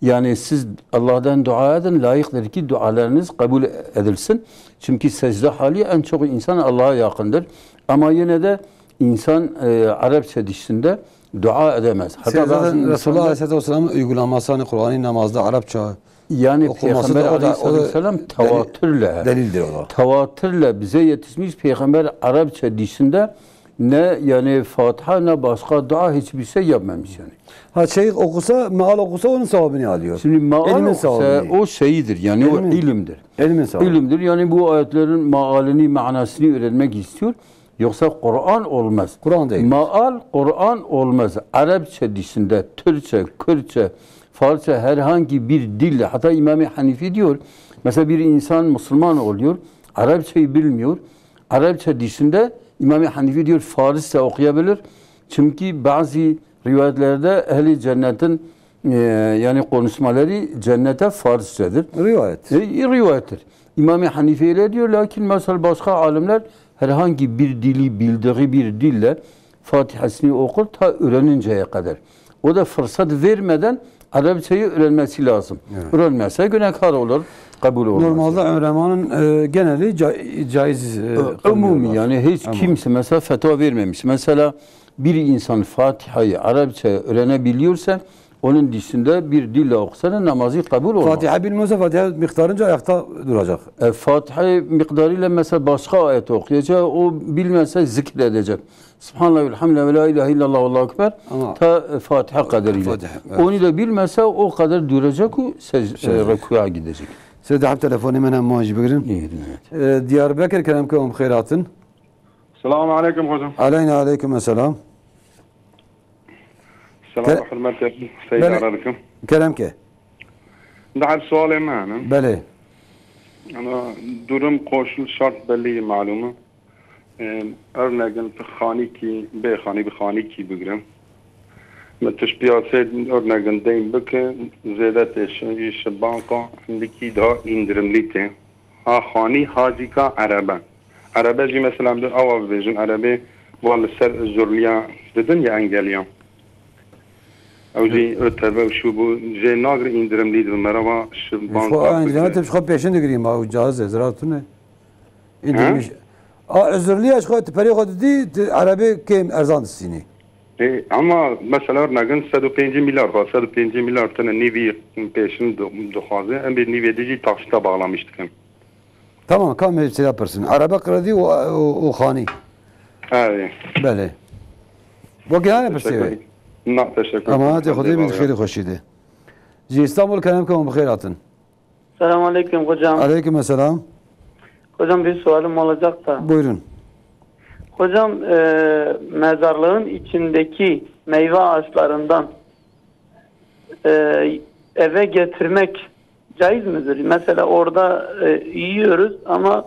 Yani siz Allah'tan dua edin, layıktır ki dualarınız kabul edilsin. Çünkü secde hali en çok insan Allah'a yakındır. Ama yine de insan e, Arapça dışında dua edemez. Hatta Siz bazı zaten Resulullah insanlar Aleyhisselatü Vesselam'ın uygulaması hani Kur'an'ı namazda Arapça Yani okunması Peygamber da o da, o da aleyhissalatü vesselam deli- tevatürle, delildir o da. Tevatürle bize yetişmiş Peygamber Arapça dışında ne yani Fatiha ne başka dua hiçbir şey yapmamış yani. Ha şey okusa, meal okusa onun sevabını alıyor. Şimdi maal Elimin ise sevabını. o şeyidir yani o İlmin. ilimdir. Elimin sevabı. İlimdir yani bu ayetlerin maalini, manasını öğrenmek istiyor. Yoksa Kur'an olmaz. Kur'an değil. Maal Kur'an olmaz. Arapça dışında Türkçe, Kürtçe, Farsça herhangi bir dille. Hatta İmam-ı Hanifi diyor, mesela bir insan Müslüman oluyor, Arapçayı bilmiyor. Arapça dışında İmam-ı Hanifi diyor Farsça okuyabilir. Çünkü bazı rivayetlerde ehli cennetin e, yani konuşmaları cennete Farsçadır. Rivayet. E, rivayettir. İmam-ı Hanife öyle diyor, lakin mesela başka alimler herhangi bir dili bildiği bir dille Fatihasını okur ta öğreninceye kadar. O da fırsat vermeden Arapçayı öğrenmesi lazım. Evet. Öğrenmezse günahkar olur, kabul olmaz. Normalde ulemanın e, geneli ca- caiz e, Ö- Umumi kılıyorlar. yani hiç Umumi. kimse mesela fetva vermemiş. Mesela bir insan Fatiha'yı Arapça öğrenebiliyorsa onun dışında bir dille okusa da namazı kabul olmaz. Fatiha bilmiyorsa Fatiha miktarınca ayakta duracak. E, Fatiha miktarıyla mesela başka ayet okuyacak, o bilmezse zikir edecek. Subhanallah, elhamdülillah, ve la ilahe illallah, Allahu ekber. Ama Ta e, Fatiha kadarıyla. Fatiha, evet. Onu da bilmezse o kadar duracak, o sec- e, Secde. rükûa gidecek. Size de hep telefonu hemen muhacı bigirin. İyi, evet. E, Diyarbakır kerem ke hûn bi xêr hatin. Selamun aleyküm hocam. Aleyna aleyküm esselam. Selam Ke- ve hürmetler. Seyda Bele- aleyküm. Kerem ke. Da her sualê me ne. Belê. Ana durum koşul şart belli malumu. Em, örneğin tu xanîkî, bê xanî bi xanîkî bigrin. Me tu ji piyasê örneğin deyn bike, zêde tê şi, ji banka hindikî daha indirimlî tê. Ha xanî ha jîka erebe. Erebe jî mesela em dê awa bibêjin, erebê wan li ser zurliya didin ya engeliyan. Ew jî ÖTV û şu bu jê nagre indirimlî dibe merava şi Ji banka xwe indirim te ji xwe pêşin digirî ma û cihaz e, zirar tune. Indirim Ha? iş. A, özürlüye ji xwe tu perê xwe didî, tu erebê kêm erzan distînî. E, ama mesela örneğin sed û pêncî milyar, va sed û pêncî milyar tine nîvî pêşin di-, dixwaze, em bê nîvê dî jî taksîta bağlamış dikin. Tamam, kam hepsine pirsin. Araba kredi û, û, û xanî. Evet. Belê. Bu gene ne pirsê? Teşekkür. Na, teşekkür. Ama hadi Xwedê bin xêrî xweşî de. Ji İstanbul kerem ke hûn bi xêr hatin. Selamun aleyküm hocam. Aleyküm selam. Hocam bir sualim olacak da. Buyurun. Hocam e, mezarlığın içindeki meyve ağaçlarından e, eve getirmek caiz midir? Mesela orada e, yiyoruz ama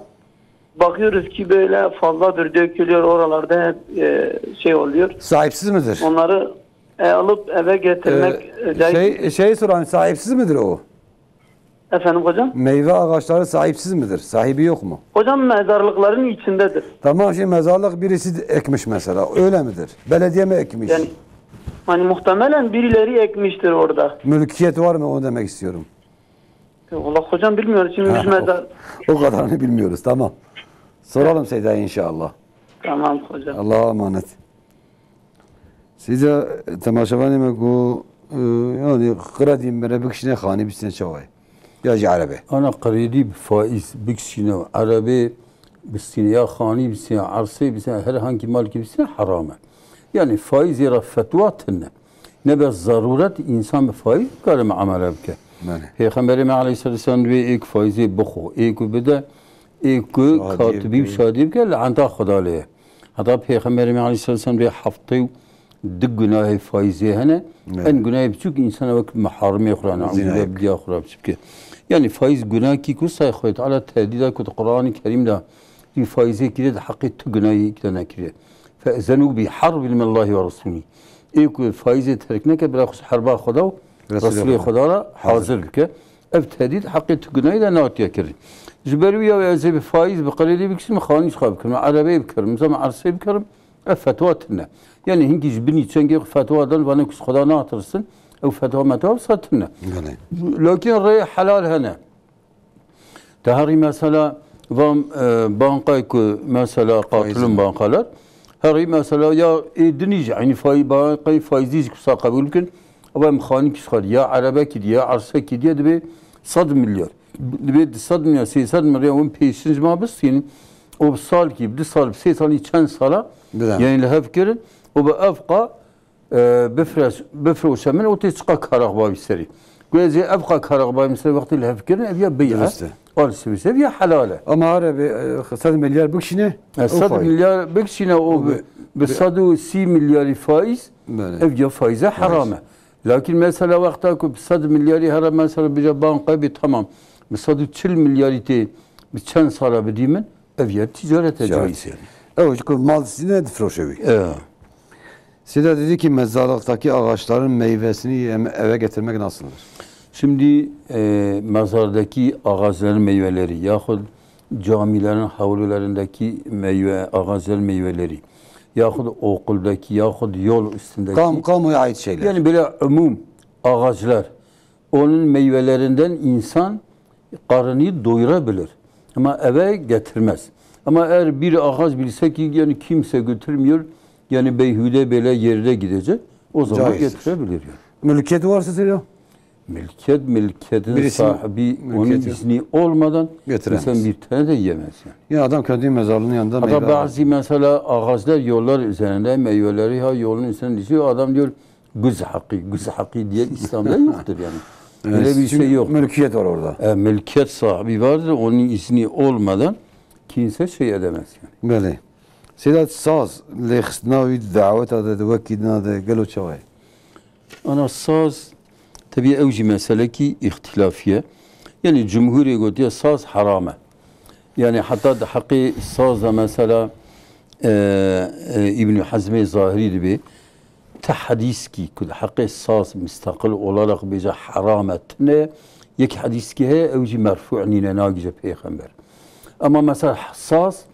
bakıyoruz ki böyle fazladır dökülüyor oralarda hep e, şey oluyor. Sahipsiz midir? Onları e, alıp eve getirmek Ee, e, caiz şey, midir? Şey soran sahipsiz midir o? Efendim hocam? Meyve ağaçları sahipsiz midir? Sahibi yok mu? Hocam mezarlıkların içindedir. Tamam, şimdi mezarlık birisi de ekmiş mesela. Öyle midir? Belediye mi ekmiş? Yani hani muhtemelen birileri ekmiştir orada. Mülkiyet var mı, onu demek istiyorum. E, Valla hocam bilmiyoruz. Şimdi Ha, biz o, mezar... o kadarını bilmiyoruz. Tamam. Soralım Seyda inşallah. Tamam hocam. Allah'a emanet. Seyda, temaşevanê me ku, e, yani, kredî mere bikişine xanî bistine çawa ye? Ya jî erebe. Ana kredî bi faiz bikişîne û erebê bistîne ya xanî bistîne ya ersê bistîne her hankî malkî bistîne heram e. Yani faizê re fetwa tune. Ne be zaruret insan bi faiz bikare muamele bike. Belê. Pêxemberê me aleyhisselatu vesselam dibê ê ku faizê bixwe, ê ku bide, ê ku Şadiyê katibî û bike. Şadiyê bike, le'enta Xweda lê ye. Heta Pêxemberê me aleyhisselatu vesselam dibê heftê û du gunahê faizê hene, Belê. En gunahê biçûk insana wek miharimê xwe re, Zina ne'uzubillah, yek. Bi diya xwe re biçûk e. Yani faiz gunahekî ku say Xwedê Teala tehdîda ku di Qur'anê Kerîm de jî faizê kirê di heqê tu gunahî kide nekirê. Fe'zenu bi harbin min Allahi ve Resulî. Ê ku faizê terk neke, bila xwe herba Xweda û Resulê Resulê Xweda. Xweda re Hazir. Hazir bike. Ev tehdîd heqê tu gunahî de natiye kirin. Ji ber wî ya ez ê bi faiz, bi qirêdî bikişim, xanî ji xwe bikirim, erebeyê bikirim, zema ersê bikirim, ev fetwa tune. Yani hinkî ji binî çengê xwe fetwa dan, vane ku ji Xweda natirsin, ew fetwa metwa wisa tune. Belê. Lakin rê helal hene. Te herî mesela van, e, bankayê ku mesela Faizin. Qatilin bankalar, herî mesela ya ê dinî jî, eynî fay-, bankayê faizî jî kusa qebûl bikin, ew em xanî kî xwar, ya erebekî diye, ya ersekî diye, dibê sed milyar. Dibê du sed milyar, sê sed milyar win pêşin ji ma bistînin, û bi salkî, bi du sal, bi sê salî çend sala, Bidan. Yani li hev kirin, û bi ev qa e, bifreş-, bifroşe min û tê çiqa karaxbavî serî. Ku ez ê ev qa karaxbavî min serî wextê li hev kirin, ev ya bey'e. Dirist e. Alışveriş, ev ya helal e. Ama her ebe, e, sed milyar bikişîne, E, ew sed faiz. Milyar bikişîne û O bi, bi, bi bi sed û sî milyarî faiz, Belê. Ev ya faize Faiz. Heram e. Lakin mesela wexta ku bi sed milyarî here mesela bije banka bê tamam, bi sed û çil milyarî tê bi çend sala bidî min, ev ya ticarete Ticaret caîz e. Yani. Ew ku mal distîne difroşe wî. E. Seyda dedi ki mezarlıktaki ağaçların meyvesini yeme-, eve getirmek nasıldır? Şimdi, e, mezardaki ağaçların meyveleri yahut camilerin havlularındaki meyve, ağaçların meyveleri yahut okuldaki yahut yol üstündeki Kam-, kamuya ait şeyler. Yani böyle umum ağaçlar, onun meyvelerinden insan karnını doyurabilir. Ama eve getirmez. Ama eğer bir ağaç bilse ki yani kimse götürmüyor, yani beyhude böyle yerde gidecek, o zaman Caizdir. Getirebilir yani. Mülkiyeti varsa söyle. Mülkiyet, mülkiyetin Birisinin sahibi, onun mülkiyeti izni olmadan Getiremez. insan bir tane de yemez yani. Ya adam kendi mezarlığının yanında Hatta meyve bazı mesela ağaçlar yollar üzerinde, meyveleri ha yolun üstünde düşüyor. Adam diyor, "Guz hakkı, guz hakkı" diye İslam'da yoktur yani. Evet, Öyle bir çünkü şey yok. mülkiyet var orada. E, mülkiyet sahibi vardır, onun izni olmadan kimse şey edemez yani. Belê. Seyda saz, lêxistina wî di daweta de, di wekî dina de, gelo çawa ye? Ana saz, tabii ew jî meselekî îxtîlafî ye. Yani cumhurê gotiye saz heram e. Yani heta di heqê saz de mesela, e, e, Îbnî Hezmê Zahirî dibê, ti hedîskî ku di heqê saz mustaqil olarak bêje heram e tune, yek hedîskî heye, ew jî merfû nîne, nagihîje pêxember. Ama mesela saz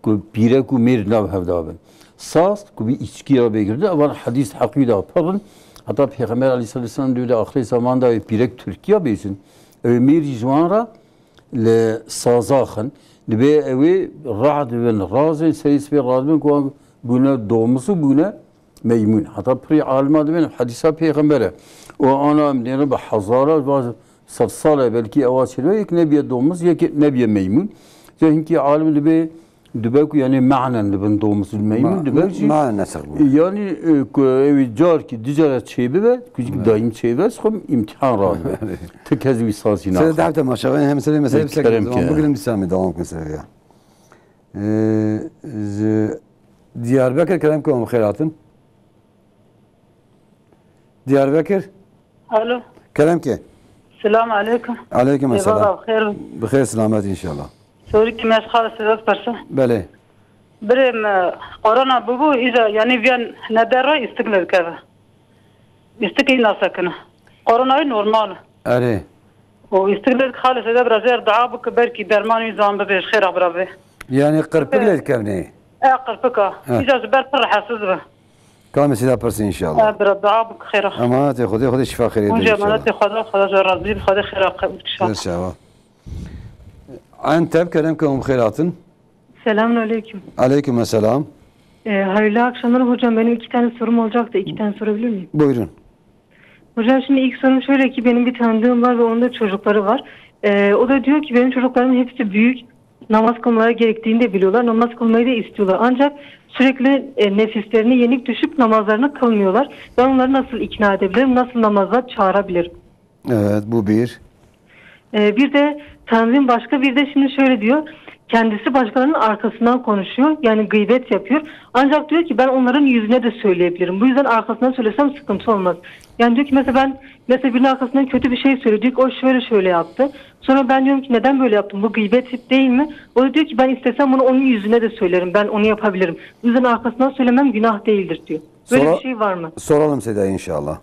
ku pîrek û mêr nav hev de bin. Saz ku bi îçkî re bê girtin, evan hedîs heqî de pir in, Heta Pêxember aleyhisselatu vesselam dibê di axirê zaman de wê pîrek Tirkiya bêjin. Ew ê mêrî ji wan re li saza xin. Dibê ew ê rad bin, razên serê sibê rad bin ku wan bûne domiz û bûne meymûn. Heta pirî alima dibên hedîsa Pêxember e. Û ana em dêne bi hezara, va sed sal e belkî ewa çêdibe, yek nebiye domiz, yek nebiye meymûn. Ca hinkî alim dibê dibe ku, yanî, mehnen dibin domiz û meymûn, Ma-, dibe me-, jî, mehnen nesex bû. Yanî, e, ku ew ê carkî du cara çêbibe, ku jî daîm çêbibe, xwe îmtîhan radibe. Ti kes wî sazî Seyda naxwe. Dehte maşallah, hem seyda mesele Kerem bisekin, zaman ke. Bugün bir saniye devam etsin ya. Ee, ji Diyarbekir kerem ke, em xêr hatin. Diyarbekir. Alo. Kerem ke. Selam aleyküm. Aleyküm selam. Eyvallah, xêr. Bi xêr selamet inşallah. Sorî ki me xalis sebep persa. Belê. Birê me korona bûbû, îca, yanî, viyan neder re îstiklê dikeve. Îstiklê nasekine. Koronayê normal. Erê. Û îstiklê xalis sebep re zêr dua bike, belkî dermanî zan bibe, ji xêra bira be. Yani qirpik lê dikevnê? E, qirpika. He. Îca ji ber pir rehetsiz be. Kamê sida pirsî inşallah. E, bira dua bike xêra. Emanetê Xwedê, Xwedê şifa xêrê de Hûn jî inşallah. Emanetê Xweda, Xweda ji razî be, Xwedê xêra qe-, inşallah. Ser çava. Antep, kerem ke hûn bi xêr hatin. Selamun aleyküm. Aleyküm selam. Ee, hayırlı akşamlar hocam. Benim iki tane sorum olacaktı. İki tane sorabilir miyim? Buyurun. Hocam, şimdi ilk sorum şöyle ki, benim bir tanıdığım var ve onun da çocukları var. Ee, o da diyor ki benim çocuklarımın hepsi büyük. Namaz kılmaları gerektiğini de biliyorlar. Namaz kılmayı da istiyorlar. Ancak sürekli, e, nefislerine yenik düşüp namazlarını kılmıyorlar. Ben onları nasıl ikna edebilirim? Nasıl namaza çağırabilirim? Evet, bu bir. Ee, bir de tanıdığım başka bir de şimdi şöyle diyor. Kendisi başkalarının arkasından konuşuyor. Yani gıybet yapıyor. Ancak diyor ki ben onların yüzüne de söyleyebilirim. Bu yüzden arkasından söylesem sıkıntı olmaz. Yani diyor ki mesela ben, mesela birinin arkasından kötü bir şey söylüyor. Diyor ki o şöyle şöyle yaptı. Sonra ben diyorum ki neden böyle yaptın? Bu gıybet değil mi? O da diyor ki ben istesem bunu onun yüzüne de söylerim. Ben onu yapabilirim. Bu yüzden arkasından söylemem günah değildir diyor. Böyle Sora-, bir şey var mı? Soralım Seda inşallah.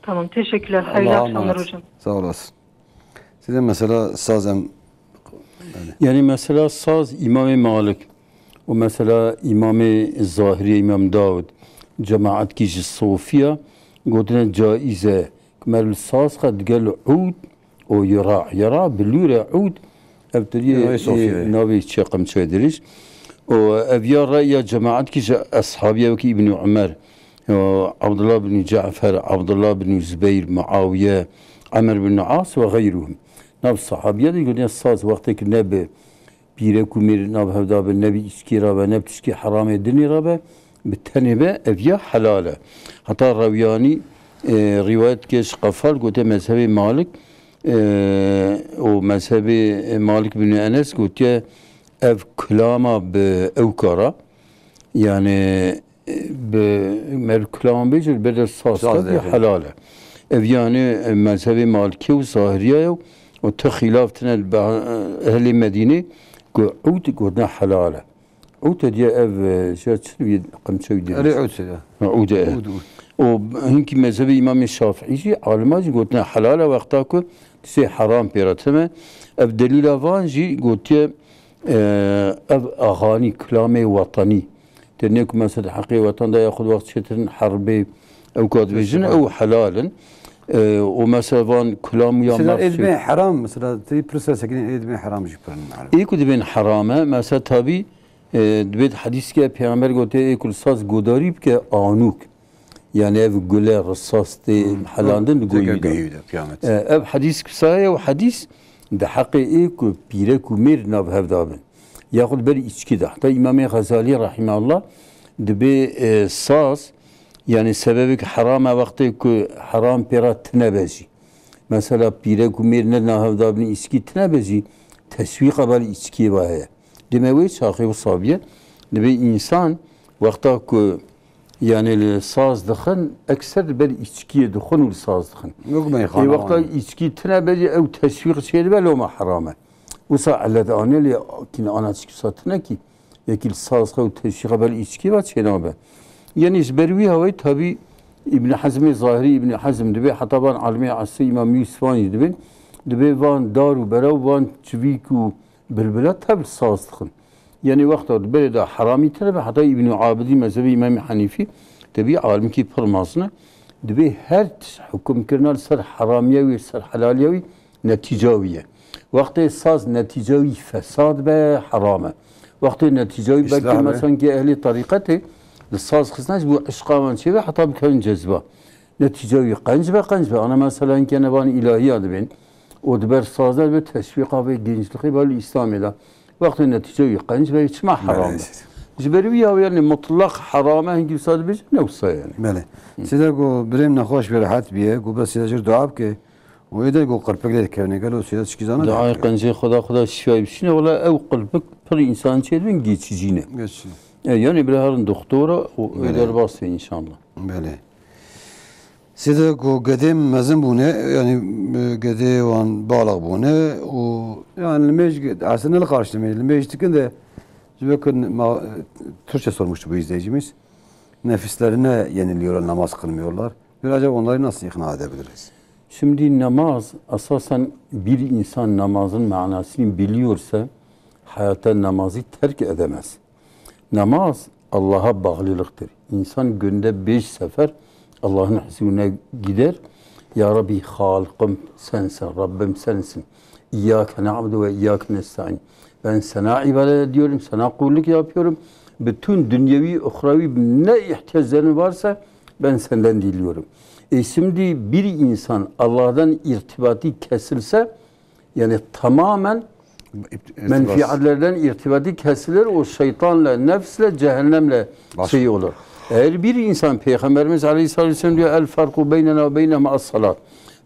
Tamam, teşekkürler. Hayırlı Allah'a akşamlar emanet. Hocam. Sağ olasın. Size mesela sazem Yani mesela saz Îmamê Malik û mesela Îmamê Zahirî, Îmam Dawud, cemaetkî ji Sofiya gotine caiz e ku meriv li saz xe digel ûd û yira. Yira bi lûre ûd, ev tiriyê, Yirayê Sofiya, e, navê çê qemçoyê dirîj. Û ev ya reya cemaetkî ji eshabiya wekî Îbnî Umer, û Abdullah bin Cafer, Abdullah bin Zubeyr, Muawiye, Amr bin As ve gayruhum. Nav sahabiya de gotine saz wextê ki ne bi pîrek û mêr nav hevda be, ne bi îçkî re be, ne bi tişkî heramê dinê re be, bi tenê be, ev ya helal e. Heta Rewyanî, e, rîwayet dike ji Qefal, gote mezhebê Malik, e, û mezhebê Malik bin Enes gotiye ev kilama bi ewka re, yani, e, bi mer kilama bêje, li ber de saz Saz kevî dê. Helal e. Ev yani, e, mezhebê Malikî û Zahiriya ye û te xîlaf tine li be-, ehlê Medînê ku ûd gotina helal e. Ûd diye ev, e, şey çi wî qemçe wî Erê diriş. Ûd seyda. Ha, ûd e. Ûd, ûd. O hinkî mezhebê Îmamê Şafîî jî, alima jî gotine helal e wexta ku tiştê heram pê re tine. Ev delîla van jî gotiye, e, ev axanî, kilamê wetanî. Tenê ku mesela heqê wetan de ya xwe wext çêtirin herbê ew ka dibêjin, Mesela. Ew helal in. E, û mesela van kilam ya Mesela mafsû. Ê dibên heram, mesela tê pirsa sekinî ê dibên heram jî pirin. Ê ku dibên heram e, mesela tabî, e, dibêt hedîskê Pêxember gote, ê ku li saz godarî bike anûk. Yani ev gule, risas tê Hmm. helandin di Teke goyî de. Goyî de, kıyamet. E, ev hedîs kisa ye û hedîs di heqê ê ku pîrek û mêr nav hevda bin. Yaxud ber îçkî de. Heta Îmamê Xezalî rahimehullah dibê, e, saz, yani sebebek heram e wextê ku heram pê re tine be jî. Mesela pîrek û mêr ne nahevdabin îçkî tine be jî, teşwîqa ber îçkiyê ve heye. Dime wê çaxê wisa biye. Dibê însan wexta ku, yani, li saz dixin, ekser li ber îçkiyê dixin û li saz dixin. Yok meyxana Ê wexta var. Îçkî tine be jî ew teşwîq çê dibe loma heram e. Wisa elet ane lê kî ana çikî wisa tine kî. Yekî li saz xe û teşîxa ber îçkî ve çênabe. Yenî ji ber wî hawayî tabî Îbn Hezmê Zahirî, Îbn Hezm dibê, heta van alimê esrê Îmam Yûsifan jî dibên, dibê van dar û bera û van çivîk û bilbila tev li saz dixin. Yenî wexta di berê de heramî tine be, heta Îbn Abidî mezhebê Îmam Henîfî, tebî alimkî pir mezin e, Divê her tişt hukimkirina li ser heramiya wî, li ser helaliya wî netîca wî ye. Wextê saz netîca wî fesad be, heram e. Wextê netîca wî belkî, îslah be, mesenkî ehlî terîqetê li saz xistin ji bo eşqa wan çêbe heta bikevin cezba. Netîca wî qenc be, qenc be. Ana mesela hinkê nevan îlahiya dibên û di ber saz de dibe teşwîqa vê genclixê be li Îslamê de. Wextê netîca wî qenc be, çima heram be? Belê. Ji ber wî ya, yanî mutlaq heram e, hinkî wisa dibêje, ne wisa yanî. Belê. Hı. Sêde ku birêm nexweş bê, rehet bîye, ku bes sêde jir dua bike û êde ku qirpik lê dikevne, gelo sêde çikî zana? Duayê qencê Xweda, Xweda şîfayê bişîne, wela ew qirpik pir însan çêdibin, geçici ne. Geçici. E, yanî bira herin doktora û, belê, ê derbas be înşallah. Belê. Sêde ku gedê mezin bûne, yanî, e, gedê wan baliq bûne û, yani, limêj, aslında ne karşı limêj, limêj dikin de, ji ber ku ma, Türkçe sormuştu bu izleyicimiz. Nefislerine yeniliyorlar, namaz kılmıyorlar. Bir acaba onları nasıl ikna edebiliriz? Şimdi namaz, esasen bir insan namazın manasını biliyorsa, hayatta namazı terk edemez. Namaz Allah'a bağlılıktır. İnsan günde beş sefer Allah'ın huzuruna gider. Ya Rabbi, Halık'ım sensin, Rabbim sensin. İyyâke na'budu ve iyyâke nesta'in. Ben sana ibadet ediyorum, sana kulluk yapıyorum. Bütün dünyevi, uhrevi ne ihtiyaçların varsa ben senden diliyorum. E şimdi bir insan Allah'tan irtibatı kesilse, yani tamamen menfiatlerden irtibatı kesilir, o şeytanla, nefsle, cehennemle şey olur. Eğer bir insan, Peygamberimiz Aleyhisselatü Vesselam diyor, "El farku beynena ve beynehum as-salat."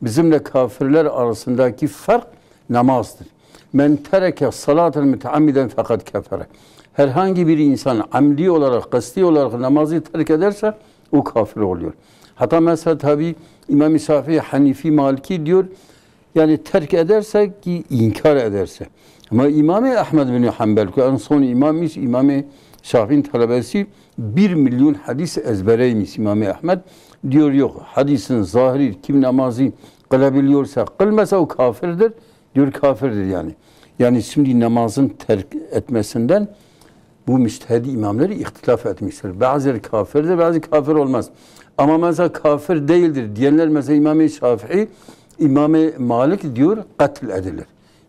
Bizimle kafirler arasındaki fark namazdır. "Men tereke salaten müteammiden fakat kefere." Herhangi bir insan amdi olarak, kasti olarak namazı terk ederse o kafir oluyor. Hatta mesela tabi İmam-ı Şafii, Hanifi, Maliki diyor, yani terk ederse ki inkar ederse. Ama İmam-ı Ahmed bin Hanbel, ki en son imammış, İmam-ı Şafii'nin talebesi, bir milyon hadis ezbereymiş İmam-ı Ahmed. Diyor yok, hadisin zahiri kim namazı kılabiliyorsa, kılmasa o kafirdir. Diyor kafirdir yani. Yani şimdi namazın terk etmesinden bu müçtehed imamları ihtilaf etmişler. Bazıları kafirdir, bazı kafir olmaz. Ama mesela kafir değildir diyenler, mesela İmam-ı Şafii, İmam-ı Malik diyor, katil edilir.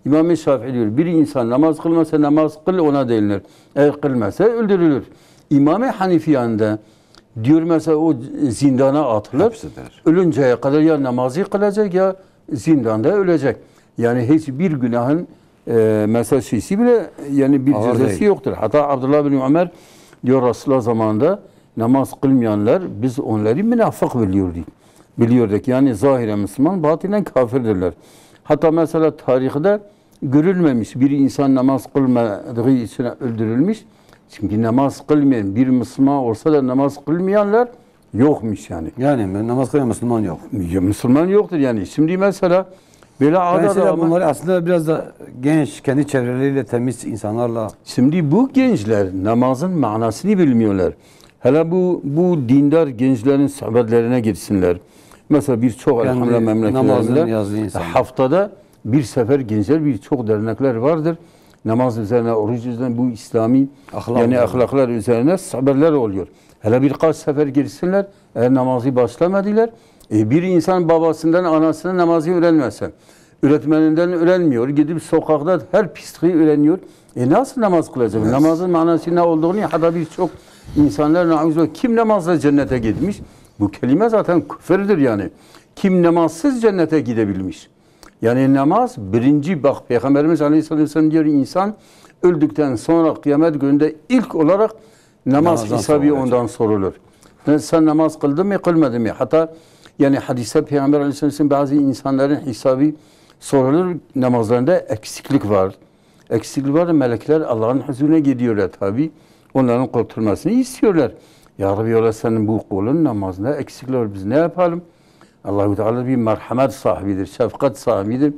İmam-ı Şafii diyor, bir insan namaz kılmasa namaz kıl ona denilir. Eğer kılmasa öldürülür. İmam-ı Hanifi yanında diyor mesela o zindana atılır. Hapseder. Ölünceye kadar ya namazı kılacak ya zindanda ölecek. Yani hiçbir günahın e, mesela şeysi bile yani bir cezası yoktur. Hatta Abdullah bin Ömer diyor Resulullah zamanında namaz kılmayanlar biz onları münafık biliyorduk. Biliyorduk. Yani zahiren Müslüman, batinen kafirdirler. Hatta mesela tarihte görülmemiş bir insan namaz kılmadığı için öldürülmüş. Çünkü namaz kılmayan bir Müslüman olsa da namaz kılmayanlar yokmuş yani. Yani namaz kılmayan Müslüman yok. Ya, Müslüman yoktur yani. Şimdi mesela böyle ada da ama bunları aslında biraz da genç, kendi çevreleriyle temiz insanlarla. Şimdi bu gençler namazın manasını bilmiyorlar. Hele bu, bu dindar gençlerin sohbetlerine gitsinler. Mesela birçok elhamdülillah memleketlerinde haftada bir sefer gençler, birçok dernekler vardır. Namaz üzerine, oruç üzerine, bu İslami yani ahlaklar üzerine sohbetler oluyor. Hele birkaç sefer girsinler, eğer namazı başlamadılar, e, bir insan babasından, anasından namazı öğrenmezse, öğretmeninden öğrenmiyor, gidip sokakta her pisliği öğreniyor. E, nasıl namaz kılacak? Namazın manası ne olduğunu, hatta birçok insanlar, nauzullah, kim namazla cennete gitmiş? Bu kelime zaten küfürdür yani. Kim namazsız cennete gidebilmiş? Yani namaz birinci, bak, Peygamberimiz Aleyhisselatü Vesselam diyor, insan öldükten sonra kıyamet gününde ilk olarak namaz hesabı ondan sorulur. Sen, sen namaz kıldın mı, kılmadın mı? Hatta yani hadiste Peygamber Aleyhisselam bazı insanların hesabı sorulur, namazlarında eksiklik var. Eksiklik var, melekler Allah'ın huzuruna gidiyorlar tabi. Onların kurtulmasını istiyorlar. Ya Rabbi, yola senin bu kulun namazında eksiklik var, biz ne yapalım? Allahu Teala bir merhamet sahibidir, şefkat sahibidir.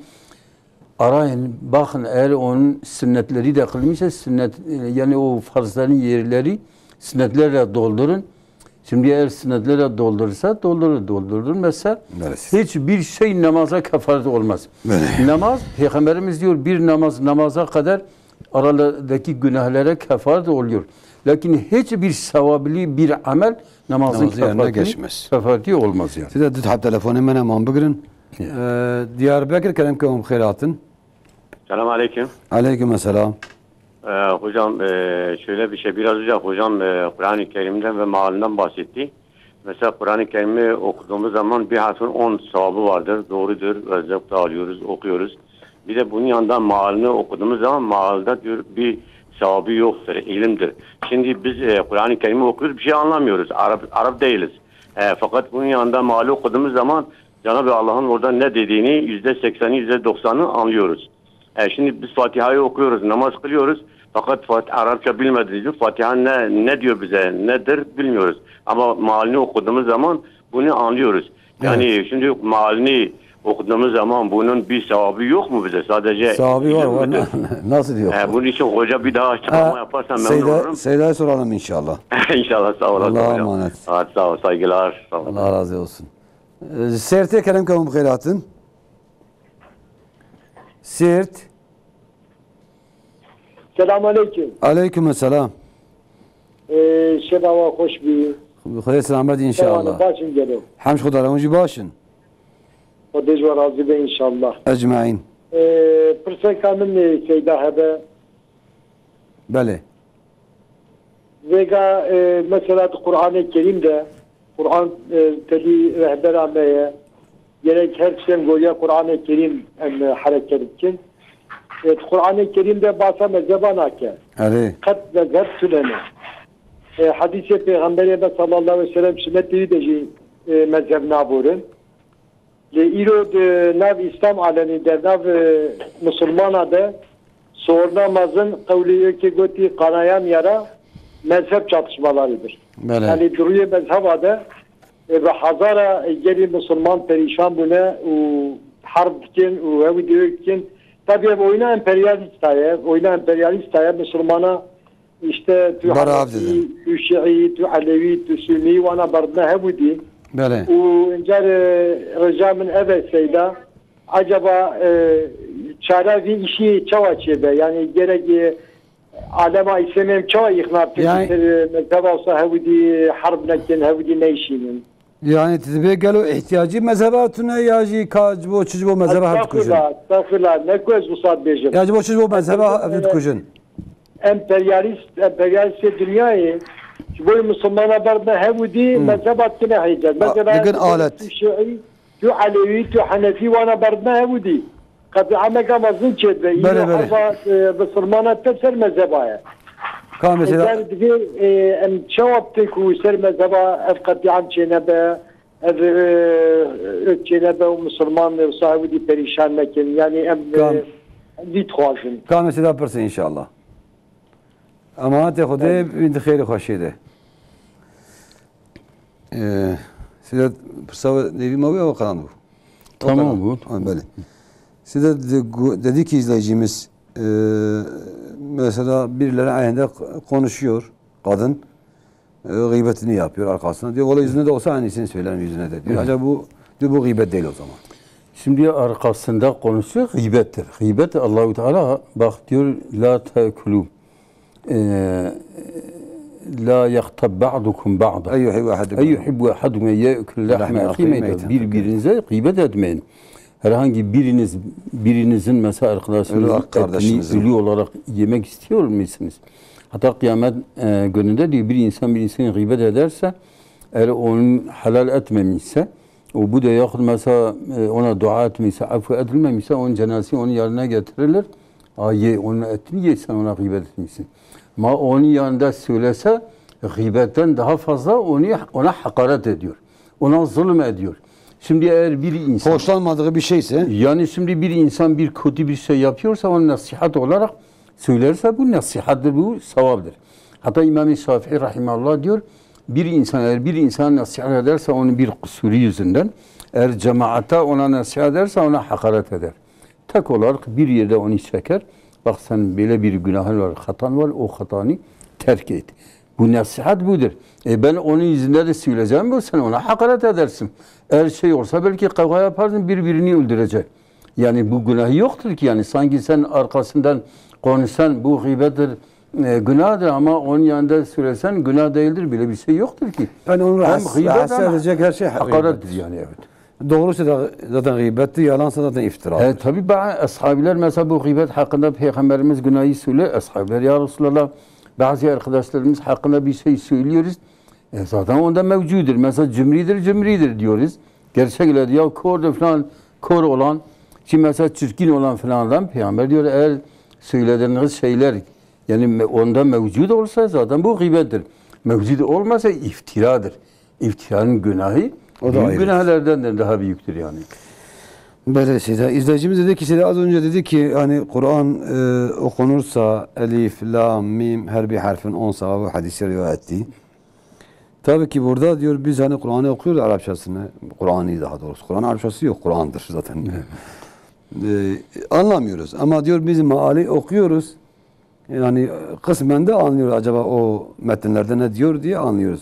Arayın, bakın, eğer onun sünnetleri de kılmışsa, sünnet, e, yani o farzların yerleri sünnetlerle doldurun. Şimdi eğer sünnetlerle doldurursa, doldurur, doldurmazsa hiçbir şey namaza kefaret olmaz. Namaz, Peygamberimiz diyor, bir namaz namaza kadar aradaki günahlara kefaret oluyor. Lakin hiçbir sevabli bir amel namazın Namazı yerine kefati, geçmez. Kefati olmaz yani. Size dut hep telefonê me ne man bigirin. Ya. Ee, Diyarbekir, kerem ke hûn bi xêr hatin. Selam aleyküm. Aleyküm selam. Ee, hocam, e, şöyle bir şey, biraz önce hocam, e, Kur'an-ı Kerim'den ve mealinden bahsetti. Mesela Kur'an-ı Kerim'i okuduğumuz zaman bir harfin on sevabı vardır. Doğrudur. Özellikle alıyoruz, okuyoruz. Bir de bunun yanında mealini okuduğumuz zaman mealde diyor bir sevabı yoktur, ilimdir. Şimdi biz, e, Kur'an-ı Kerim'i okuyoruz, bir şey anlamıyoruz. Arap, Arap değiliz. E, fakat bunun yanında meali okuduğumuz zaman Cenab-ı Allah'ın orada ne dediğini yüzde sekseni, yüzde doksanını anlıyoruz. E, şimdi biz Fatiha'yı okuyoruz, namaz kılıyoruz. Fakat Fat-, Arapça bilmediğimiz için Fatiha ne, ne diyor bize, nedir bilmiyoruz. Ama mealini okuduğumuz zaman bunu anlıyoruz. Yani Evet. şimdi mealini okuduğumuz zaman bunun bir sevabı yok mu bize? Sadece Sevabı var, ilim var. midir? Nasıl yok? E, bunun için hoca bir daha açıklama Ha, yaparsan memnun Seyda, olurum. Seyda'ya soralım inşallah. İnşallah, sağ olasın Allah'a hocam. emanet. Evet, sağ ol, saygılar. Sağ olun. Allah razı olsun. Ee, Sêrtê, kerem ke hûn bi xêr hatin. Sêrt. Selam aleyküm. Aleyküm selam. Ee, şeva we xweş bî. Xwedê selamet inşallah. Baş in gelo. Hemş xwe dara, hûn jî baş in. Xwedê ji we razî be inşallah. Ecmaîn. Ee, pirseka min, e, Seyda hebe. Belê. Vêga, e, mesela di Qur'anê Kerîm de, Qur'an, e, tevî rehbera me ye. Gerek her tişt em goriya Qur'anê Kerîm em, e, hereket bikin. E, di Qur'anê Kerîm de basa mezheba nake. Erê. Qet mezheb tune ne. E, hadîsê Pêxemberê me sallallahu aleyhi ve sellem, sünnetê wî de jî, e, mezheb naborin. Lê îro di nav Îslam alemî de, nav, e, misilmana de sorna mezin qewlê yekê gotî qanayan yara mezhep çatışmalarıdır. Belê. Yani di rûyê mezheba de, e, bi hezara, e, gelî misilman perîşan bûne û herb dikin û hewî dê wê dikin. Tabii ev oyna emperyalîsta ye, oyna emperyalîsta ye, misilmana İşte tu Berav Hanefi, didin. tu Şii, tu Elevi, tu Sunni, wana berdine hebû dî. Belê. Û incar, e, rêca min ev e Seyda. Acaba, e, çara vî îşî çawa çêbe? Yani gerek, e, alema Îslamê em çawa îqna bikin Yani ki ser, e, mezheba wisa hebû dî herb nekin, hebû dî neyşînin? Yani ti dibê gelo ihtiyacî mezheba tune ya jî ka ji bo çi ji bo mezheba hev dikujin? Estağfirullah, estağfirullah. Ne ku ez wisa dibêjim. Ya ji bo çi ji bo mezheba hev dikujin? Emperyalist, emperyalistê dinyayê ji bo Misilmana berdine hev û dî Hmm. mezheba tune heyce. A, Mesela digin alet. tu Şii, tu Elewî, tu Henefî wana berdine hev û dî. Qetlîameke mezin çêdibe. Îro Belê, belê. herba, e, Misilmana tev ser mezheba ye. Ka mesela Eger divê, e, em çawa bikin ku ser mezheba ev qetlîam çênebe, ev, e, çênebe û Misilman wisa hev û dî perîşan nekin. Yani em, e, Kam. vî dixwazin. Ka mesela pirse inşallah. Emanetê Xwedê Belê. bin di xêrê xweşiyê de. Ee, Sedat, pirsa nêvî ma wî ew qelan bû? Tamam O bu. Ha, belê. Sedat, de-, gu-, dedi ki izleyicimiz, e, mesela birileri ayağında k-, konuşuyor kadın, e, gıybetini yapıyor arkasında. Diyor, "Valla yüzüne de olsa aynısını söylerim yüzüne de." diyor. Hı. Acaba bu, diyor, bu gıybet değil o zaman. Şimdi arkasında konuşuyor, gıybettir. Gıybet Allahu Teala bak diyor, "La te'kulu." Ee, "La yagtab ba'dukum ba'da." Eyyuhibbu ahadukum. Eyyuhibbu ahadukum en ye'kule lahme ahihi meyten. Birbirinize gıybet etmeyin. Herhangi biriniz, birinizin mesela arkadaşınızın Ölü etini kardeşinizin. ölü olarak yemek istiyor musunuz? Hatta kıyamet, e, gününde diyor, bir insan bir insanı gıybet ederse, eğer onun helal etmemişse, o bu da yahut mesela, e, ona dua etmişse, affı edilmemişse, onun cenazesini onun yanına getirirler. A, ye, onun etini ye, sen ona gıybet etmişsin. Ma onun yanında söylese, gıybetten daha fazla onu, ona hakaret ediyor. Ona zulüm ediyor. Şimdi eğer bir insan Hoşlanmadığı bir şeyse. Yani şimdi bir insan bir kötü bir şey yapıyorsa, ona nasihat olarak söylerse, bu nasihattir, bu sevaptır. Hatta İmam-ı Şafii rahimahullah diyor, bir insan eğer bir insana nasihat ederse onun bir kusuru yüzünden, eğer cemaata ona nasihat ederse ona hakaret eder. Tek olarak bir yerde onu çeker. Bak sen böyle bir günahın var, hatan var, o hatanı terk et. Bu nasihat budur. E, ben onun yüzünde de söyleyeceğim, bu sen ona hakaret edersin. Eğer şey olsa belki kavga yaparsın, birbirini öldürecek. Yani bu günahı yoktur ki, yani sanki sen arkasından konuşsan bu gıybettir, E, günahdır ama onun yanında söylesen günah değildir. Böyle bir şey yoktur ki. Yani onu Hem rahatsız, gıybet rahatsız hem edecek her şey hakarettir gıybettir. Yani, evet. Doğrusu da zaten gıybettir, yalansa zaten iftiradır. E, tabii ba-, ashabiler mesela bu gıybet hakkında Peygamberimiz günahı söyle. Ashabiler ya Resulallah bazı arkadaşlarımız hakkında bir şey söylüyoruz. E, zaten onda mevcudur. Mesela cimridir, cimridir diyoruz. Gerçek ile ya kordur falan, kor olan, ki mesela çirkin olan falan adam Peygamber diyor eğer söylediğiniz şeyler yani me-, onda mevcut olsa zaten bu gıybettir. Mevcut olmasa iftiradır. İftiranın günahı O da büyük ayrı. günahlardan daha büyüktür yani. Böyle şeyde. İzleyicimiz dedi ki, size az önce dedi ki hani Kur'an e, okunursa elif, lam, mim her bir harfin on sevabı hadisi rivayet etti. Tabii ki burada diyor biz hani Kur'an'ı okuyoruz Arapçasını. Kur'an'ı daha doğrusu. Kur'an Arapçası yok. Kur'an'dır zaten. E, anlamıyoruz. Ama diyor biz meali okuyoruz. Yani kısmen de anlıyoruz acaba o metinlerde ne diyor diye anlıyoruz.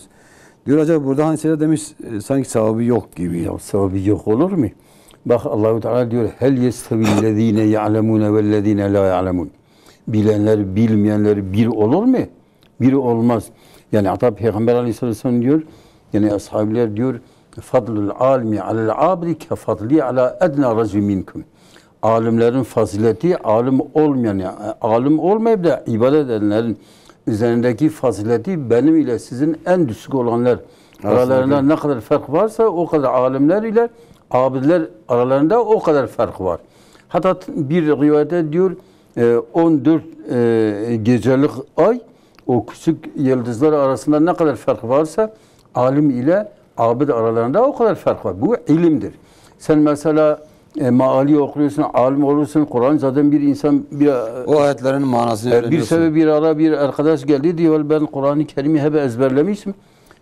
Diyor acaba burada hani şeyde demiş e, sanki sevabı yok gibi. Ya sevabı yok olur mu? Bak Allahu Teala diyor hel yestevillezine ya'lemune vellezine la ya'lemun. Bilenler bilmeyenler bir olur mu? Bir olmaz. Yani hatta Peygamber aleyhisselam diyor yani ashabiler diyor fadlul alimi alel abidi ke fadli ala edna racul minkum. Alimlerin fazileti alim olmayan, yani alim olmayıp da ibadet edenlerin üzerindeki fazileti benim ile sizin en düşük olanlar Arasındaki aralarında ne kadar fark varsa o kadar alimler ile abidler aralarında o kadar fark var. Hatta t- bir rivayette diyor e, on dört e, gecelik ay o küçük yıldızlar arasında ne kadar fark varsa alim ile abid aralarında o kadar fark var. Bu ilimdir. Sen mesela e, maali okuyorsun, alim olursun, Kur'an zaten bir insan bir O ayetlerin manasını e, bir öğreniyorsun. Sebebi bir ara bir arkadaş geldi diyor ben Kur'an-ı Kerim'i hep ezberlemişim.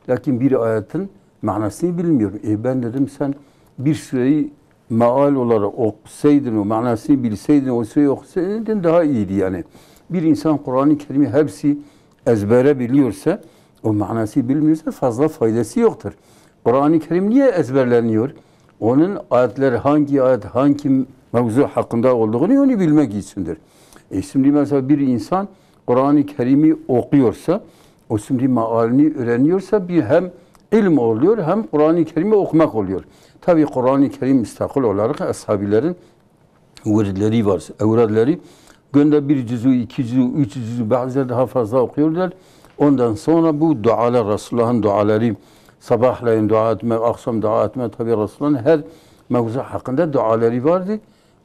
Lakin bir ayetin manasını bilmiyorum. E ben dedim sen bir süreyi maal olarak okusaydın, o manasını bilseydin, o süreyi okusaydın daha iyiydi yani. Bir insan Kur'an-ı Kerim'i hepsi ezbere biliyorsa, o manası bilmiyorsa fazla faydası yoktur. Kur'an-ı Kerim niye ezberleniyor? Onun ayetleri hangi ayet, hangi mevzu hakkında olduğunu onu bilmek içindir. E şimdi mesela bir insan Kur'an-ı Kerim'i okuyorsa, o şimdi maalini öğreniyorsa bir hem ilim oluyor hem Kur'an-ı Kerim'i okumak oluyor. Tabi Kur'an-ı Kerim müstakil olarak ashabilerin wirdleri var, evradları. Günde bir cüzü, iki cüzü, üç cüzü, bazıları daha fazla okuyorlar. Ondan sonra bu dualar, Resulullah'ın duaları, sabahleyin dua etme, akşam dua etme, tabi Resulullah'ın her mevzu hakkında duaları vardı.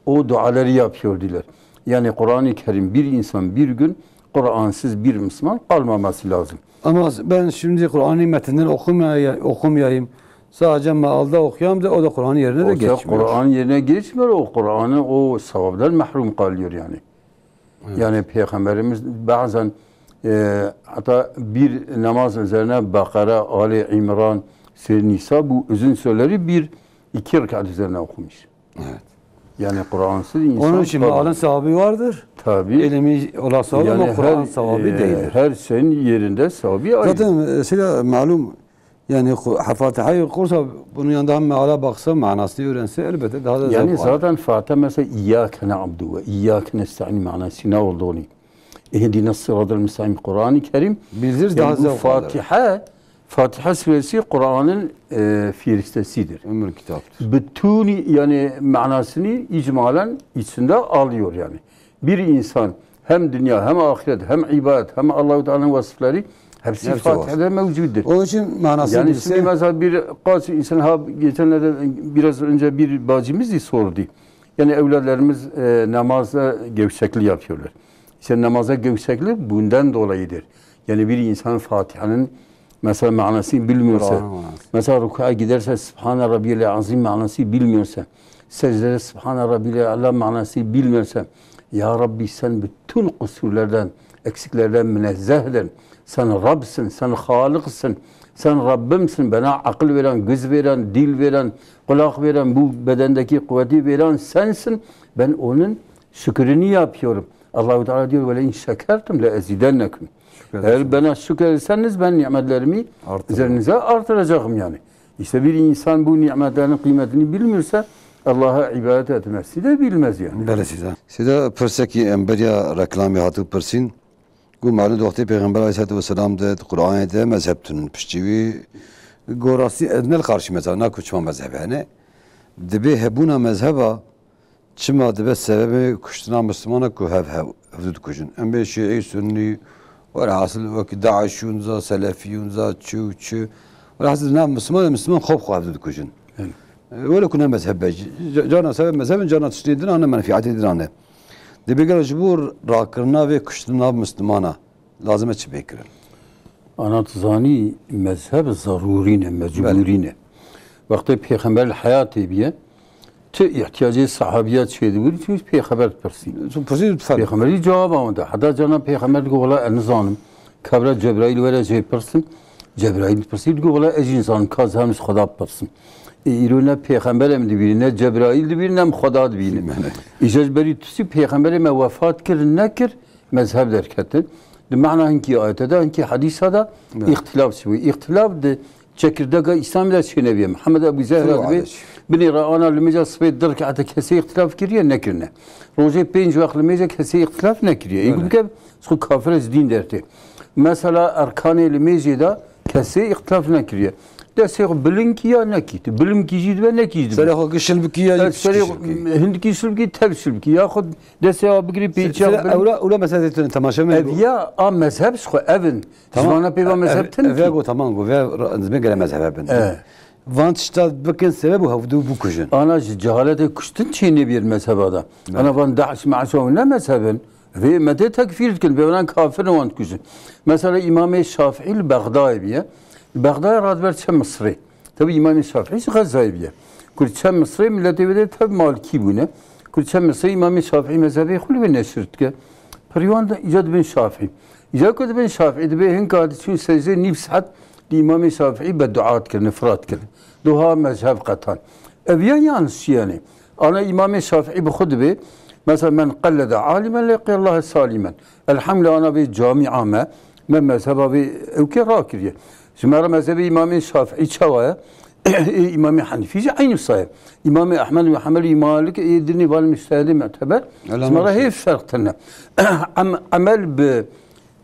O duaları yapıyordular. Yani Kur'an-ı Kerim bir insan bir gün Kur'ansız bir Müslüman kalmaması lazım. Ama ben şimdi Kur'an'ı metinden okumaya, okumayayım. Sadece mealda okuyayım da o da Kur'an'ın yerine de Oysa geçmiyor. Kur'an yerine geçmiyor. O Kur'an'ı o sevaptan mahrum kalıyor yani. Evet. Yani Peygamberimiz bazen e, hatta bir namaz üzerine Bakara, Ali İmran, Sure Nisa bu uzun sureleri bir iki rekat üzerine okumuş. Evet. Yani Kur'ansız insan Onun için kalmıyor. Mealin sevabı vardır. Tabii. İlmi olan sevabı Yani ama Kur'an her, sevabı e, değildir. Her şeyin yerinde sevabı ayrı. Zaten e, şeyde malum yani ku- ha, Fatiha'yı okursa bunun yanında hem meala baksa manasını öğrense elbette daha da Yani zevk alır. Zaten Fatiha mesela İyyâke na'budu ve İyyâke nesta'in manası ne olduğunu. İhdine sıradal müstakim Kur'an-ı Kerim. Biliriz Yani daha bu zevk alır. Fatiha, Fatiha suresi Kur'an'ın e, firistesidir. Ömür kitaptır. Bütün yani manasını icmalen içinde alıyor yani. Bir insan hem dünya hem ahiret hem ibadet hem Allahu Teala'nın vasıfları hepsi Hepsi var. Fatiha'da mevcuttur. Onun için manasını Yani bilse şimdi mesela bir kaç insan ha geçenlerde biraz önce bir bacımız sordu. Yani evlatlarımız e, namazda gevşeklik yapıyorlar. İşte namaza gevşeklik bundan dolayıdır. Yani bir insan Fatiha'nın mesela manasını bilmiyorsa, Kur'an'ın manası. Mesela rükûa giderse Sübhane Rabbiyel Azim manasını bilmiyorsa, secdede Sübhane Rabbiyel Ala manasını bilmiyorsa, Ya Rabbi sen bütün kusurlardan, eksiklerden münezzehdir. Sen Rabbsin, sen Halıksın, sen Rabbimsin. Bana akıl veren, göz veren, dil veren, kulak veren, bu bedendeki kuvveti veren sensin. Ben onun şükrünü yapıyorum. Allahu Teala diyor, "Ve le in şekertum le ezidennekum." Şükür Eğer ederseniz. Bana şükür etseniz ben nimetlerimi Artırırım. Üzerinize artıracağım yani. İşte bir insan bu nimetlerin kıymetini bilmiyorsa Allah'a ibadet etmesi de bilmez yani. Belê size. Size pirsekî em beriya reklamê hatû pirsîn. Ku malûm doxtê Pêxember aleyhisselatu vesselam de, di Qur'anê de mezheb tune. Piştî wî, ku rastî, ez ne li qarşî mezheba, naku çima mezheb hene. Dibê hebûna mezheba çima dibe sebebê kuştina Mislimana ku hev, hev, hevdu dikujin. Em bê Şîî, Sunnî, welhasil wekî DAIŞ yûn za, Selefî yûn za, çi û çi. Welhasil nav Misliman, Misliman xwe bi xwe hevdu dikujin. Evet. E, wele ku ne mezheb be. Ca-, carna sebeb mezhebin, carna tiştê din a ne, menfîetê din a ne. Dibê gelo ji bo rakirina vê kuştina nav Mislimana lazim e çi bê kirin? Ana tu zanî mezheb zerûrî ne, mecbûrî ne. Belê. Wextê Pêxember li heyatê biye, tu îhtiyacê sahabiya çêdibû, tu Pêxember dipirsî. Tu pirsî, tu difem. Pêxemberî cewaba wan da. Heta carna Pêxember digot, wela ez nizanim. Kevra Cebraîl were jê pirsin. Cebraîl dipirsî, digot, wela ez jî nizanim, ka ez hem ji Xweda bipirsim. Ê, îro ne Pêxemberê min dibîne, ne Cebraîl dibîne, ne min Xweda dibîne. Belê. Îja ji berî tu sî Pêxemberê me wefat kir, nekir, mezheb derketin. Di mehna hinkî ayete de, hinkî hedîsa de, evet, îxtilaf çêbû. Îxtilaf di çekirdeka Îslamê de çênebiye. Mihemed Ebû Zehra dibê, binê re ana limêja sibê di rekete kesê îxtilaf kiriye, nekirine. Rojê pênc wext limêja kesê îxtilaf nekiriye. Ê, evet, bike, ji xwe kafir e, ji dîn dertê. Mesela erkanê limêjê de kesê îxtilaf nekiriye. Destê xwe bilind kî ya nekî. Tu bilind kî jî dibe, nekî jî dibe. Serê xwe ki şil bikî ya, e, jî serê xwe hindikî şil bikî, tev şil bikî. Ya xwe destê xwe bigirî, pêçiya xwe bilind. Ewra, ewra mesela tê tune temaşe me. Ev ya a mezheb ji xwe ev in. Tamam. Ji vana pê va mezheb tune. Ev ya got, tamam, got, vê ra-, ez bê gere mezhebe bin. E. Van tişta bikin sebeb û hevdû bikujin. Ana ji cehaletê kuştin çênebîr mezheba da. Evet. Ana van DAIŞ, MAIŞ û ne mezheb in. Vê me tê tekfîr dikin, vê wan kafir in, wan dikujin. Mesela Îmamê Şafî li Bexdayê biye. Li Bexdayê radiber çe Misrê. Tabi Îmamê Şafî ji Xezayê biye. Ku li çe Misrê miletê wê de tev Malikî bûne. Ku li çe Misrê Îmamê Şafî mezhebê xwe li wê neşir dike. Pirî wan de îca dibin Şafî. Îca ku dibin Şafî, dibê hinka diçûn secdê nîv saet li Îmamê Şafî beddua dikirin, nifrat dikirin. Duha mezheb qetan. Ev ya yan şiyanê. Ana Îmamê Şafîî bi xwe dibê, mesela, "Men qellede alimen leqî Allahe salimen." Elhamdülillah, ana vê camîa me, me mezheba vê ewkê rakiriye. Ji me re mezhebê Îmamê Şafîî çawa ye? Ê Îmamê Henîfî jî eynî wisa ye. Îmamê Ehmed û Hanbel û Malik ê dinê van mujtehidê muteber. Ji me re hêv ferq tune. Em-, emel bi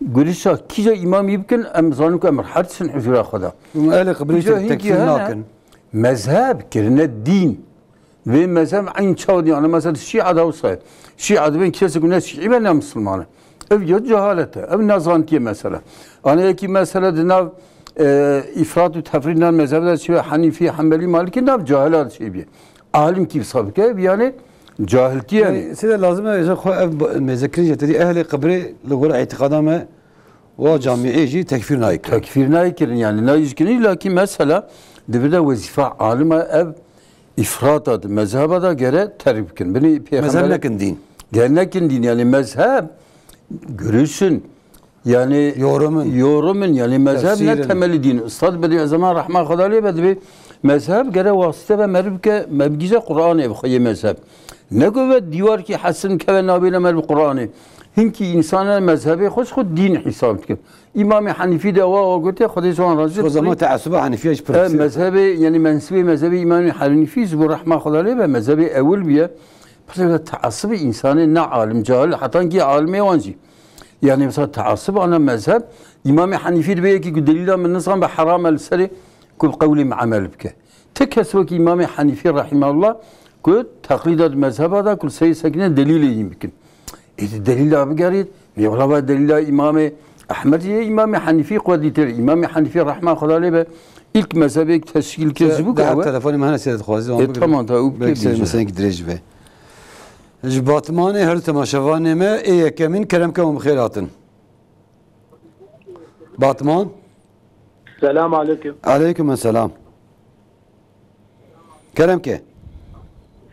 gurişa kîja îmamî bikin, em zanin ku em her çin huzura xwe de. Ehlê qibrê tekfîr nakin. Mezheb kirine dîn. Vê mezheb eyn çawa diye, ana mesela Şîa da wisa ye. Şîa dibên kesê ku ne Şîî be ne Misilman e. Ev ya cehalet e, ev nezantiye mesela. Ana yekî mesela di nav, e, îfrat û tefrît nan mezhebe de çi be, Henîfî, Henbelî, Malikî nav cahila çêbiye. Alim kî wisa bike, ev yani cahiltiye yani. Sêde lazim e, ji xwe ev b-, mêzekirin jî tedî ehlê qibrê li gora îtîqada me Wa camîê jî tekfîr nayê kirin. Tekfîr nayê kirin, yani nayê jî kirin, lakî mesela di vir de wezîfa alima ev îfrata di mezheba de gere terk bikin. Binê pêxember nekin dîn. Gere nekin dîn, yani mezheb görüşün, yani yorumun, yorumun, yani mezheb ne temelî dîn. Ustad Bediüzzeman rehma Xweda lê be dibê mezheb gere wasite be meriv ke mebgîze Qur'anê bi xwe yê mezheb. Ne ku ve dîwarkî hesin keve nabêne meriv Qur'anê. Hinkî însanan mezhebê xwe ji xwe dîn hîsab dikin. Îmamê Henîfî de wa, wa gotiye, Xwedê ji wan razî be. O zaman teessuba Henîfiya jî pir. E, mezhebê, yani mensibê mezhebê Îmamê Henîfî ji bo rehma Xweda lê be, mezhebê ewil bûye. Pir zêde teessubê însanê ne alim, cahil, heta ki alimê wan jî. Yani mesela teessub ana mezheb, Îmamê Henîfî dibe yekî ku delîla min nizan be heram e li serê ku bi qewlê min emel bike. Ti kes wekî Îmamê Henîfî rahimehullah ku teqlîda di mezheba da ku li serê sekine delîlê yîn bikin. Ê di delîla bigerît, vê wela va delîla Îmamê Ehmed ye, Îmamê Henîfî qwedîtir. Îmamê Henîfî rehma Xweda lê be, ilk mezhebê teşkîl kir ji bo ku ew e. Telefonê me hene sê dixwazî wan bigire. Tamam, ta û bike bêje. Meseleyek dirêj be. Ji Batmanê her temaşevanê me ê yekemîn kerem ke hûn bi xêr hatin. Batman. Selam aleyküm. Aleyküm selam. Kerem ke.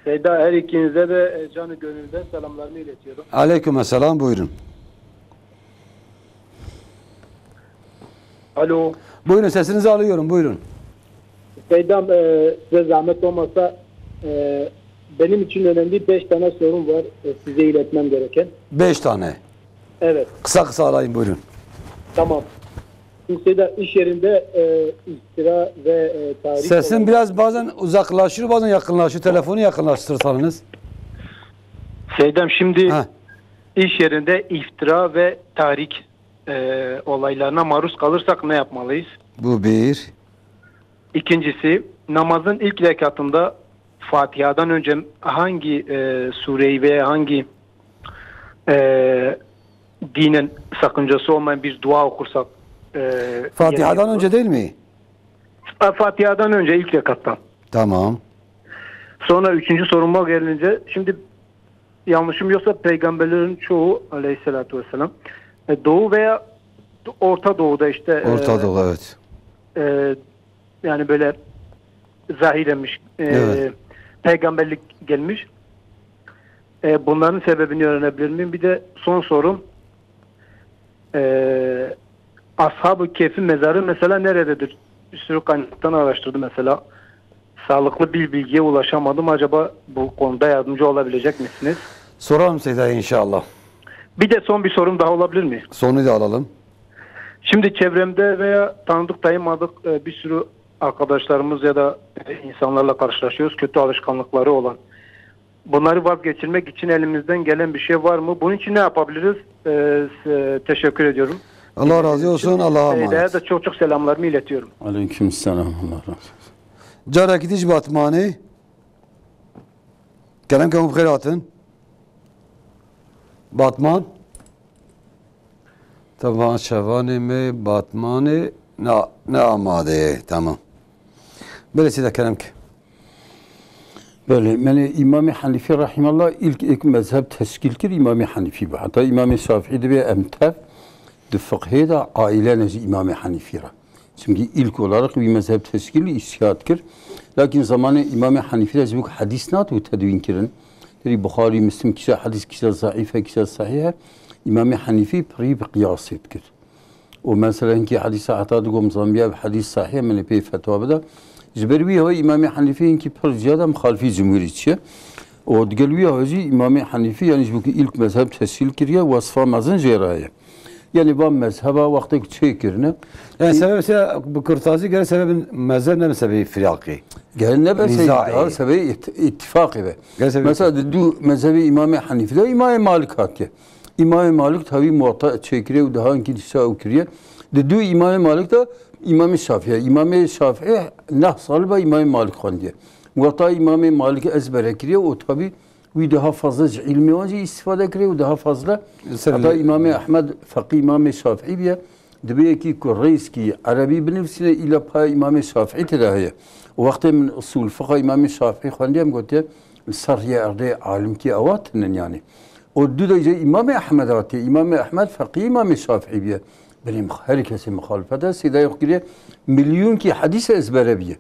Seyda, her ikinize de, e, canı gönülden selamlarımı iletiyorum. Aleyküm selam, buyurun. Alo. Buyurun, sesinizi alıyorum, buyurun. Seydam, e, size zahmet olmasa, e, benim için önemli beş tane sorum var, e, size iletmem gereken. Beş tane. Evet. Kısa kısa alayım, buyurun. Tamam. Şimdi Seyda, iş yerinde, e, iftira ve, e, tahrik... Sesin biraz bazen uzaklaşıyor, bazen yakınlaşıyor. Telefonu yakınlaştırsanız. Seydam, şimdi iş yerinde iftira ve tahrik e, olaylarına maruz kalırsak ne yapmalıyız? Bu bir. İkincisi, namazın ilk rekatında Fatiha'dan önce hangi, e, sureyi veya hangi, e, dinen sakıncası olmayan bir dua okursak, e, Fatiha'dan önce değil mi? E, Fatiha'dan önce ilk rekattan. Tamam. Sonra üçüncü soruma gelince, şimdi yanlışım yoksa peygamberlerin çoğu aleyhissalatu vesselam, e, Doğu veya Orta Doğu'da işte, e, Orta Doğu, evet. e, yani böyle zahir emiş, e, Evet. peygamberlik gelmiş. E, bunların sebebini öğrenebilir miyim? Bir de son sorum, e, Ashab-ı Kehf'in mezarı mesela nerededir? Bir sürü kaynaktan araştırdım mesela. Sağlıklı bir bilgiye ulaşamadım. Acaba bu konuda yardımcı olabilecek misiniz? Sorarım Seyda inşallah. Bir de son bir sorum daha olabilir mi? Sonu da alalım. Şimdi çevremde veya tanıdık tanımadık, e, bir sürü arkadaşlarımız ya da, e, insanlarla karşılaşıyoruz. Kötü alışkanlıkları olan. Bunları vazgeçirmek için elimizden gelen bir şey var mı? Bunun için ne yapabiliriz? E, s-, e, teşekkür ediyorum. Allah razı olsun, Allah'a Seyda'ya emanet. da çok çok selamlarımı iletiyorum. Aleyküm selam, Allah razı olsun. Carekî dî ji Batmanê. Kerem ke hûn bi xêr hatin. Batman. Te van şevanê me Batmanê ne, ne amade ye. Tamam. Belê Seyda, kerem ke. Belê, menê Îmamê Henîfî rahîmallah ilk êk mezheb teşkîl kir, Îmamê Henîfî bû. Heta Îmamê Şafîî dibê em tev di fiqhê de aîlene ji Îmamê Henîfî re. Çimkî ilk olarak wî mezheb teşkîl, îçtîhad kir. Lakin zamanê Îmamê Henîfî de ji bo ku hedîs nat û tedwîn kirin. Derî Buxarî, Muslim kîja hedîs, kîja zeîf e, kîja sehîh e. Îmamê Henîfî pirî bi qiyasê dikir. Û mesela hinkî hedîsa heta digot zanbiya bi hedîs sehîh e, min ê pê fetwa bida. Ji ber wî hewê Îmamê Henîfî hinkî pir ciya de mixalifî cumhûrî çi ye. Û digel wî hewê jî Îmamê Henîfî, yanî ji bo ku ilk mezheb teşkîl kiriye, wesfa mezin jê re heye. Yanî van mezheba wextê ku çêkirine. Yani sebeb se bi kurtazî gere sebebin mezheb ne bi sebebî firaqî. Gere ne be sebebî, Nîzaî. daha sebebî ît-, îttifaqê be. Gere sebebî Mesela di dû mezhebê Îmamê Henîfî de Îmamê Malik hatiye. Îmamê Malik tevî Muwatta çêkirê û daha hinkî dîsa ew kiriye. Di dû Îmamê Malik de Îmamê Şafî ye. Îmamê Şafî neh sal be Îmamê Malik xwendiye. Muwatta Îmamê Malik ezbere kiriye û tevî wî daha fazla ji îlmê wan jî îstîfade kiriye û daha fazla Sen heta Îmamê Ehmed feqî Îmamê Şafî bûye. Dibê yekî ku rêzkî erebî binivîsîne, îla paya Îmamê Şafîî tê de heye. Û wextê min usul fiqa Îmamê Şafîî xwendiye, min gotiye, li ser riyê erdê alimkî ewa tinin yanî. Û du de jê Îmamê Ehmed hatiye. Îmamê Ehmed feqî Îmamê Şafîî bûye. Binê mix-, her kesê mixalifet e, sêdayê xwe kiriye, milyûnkî hedîs ezbere bûye.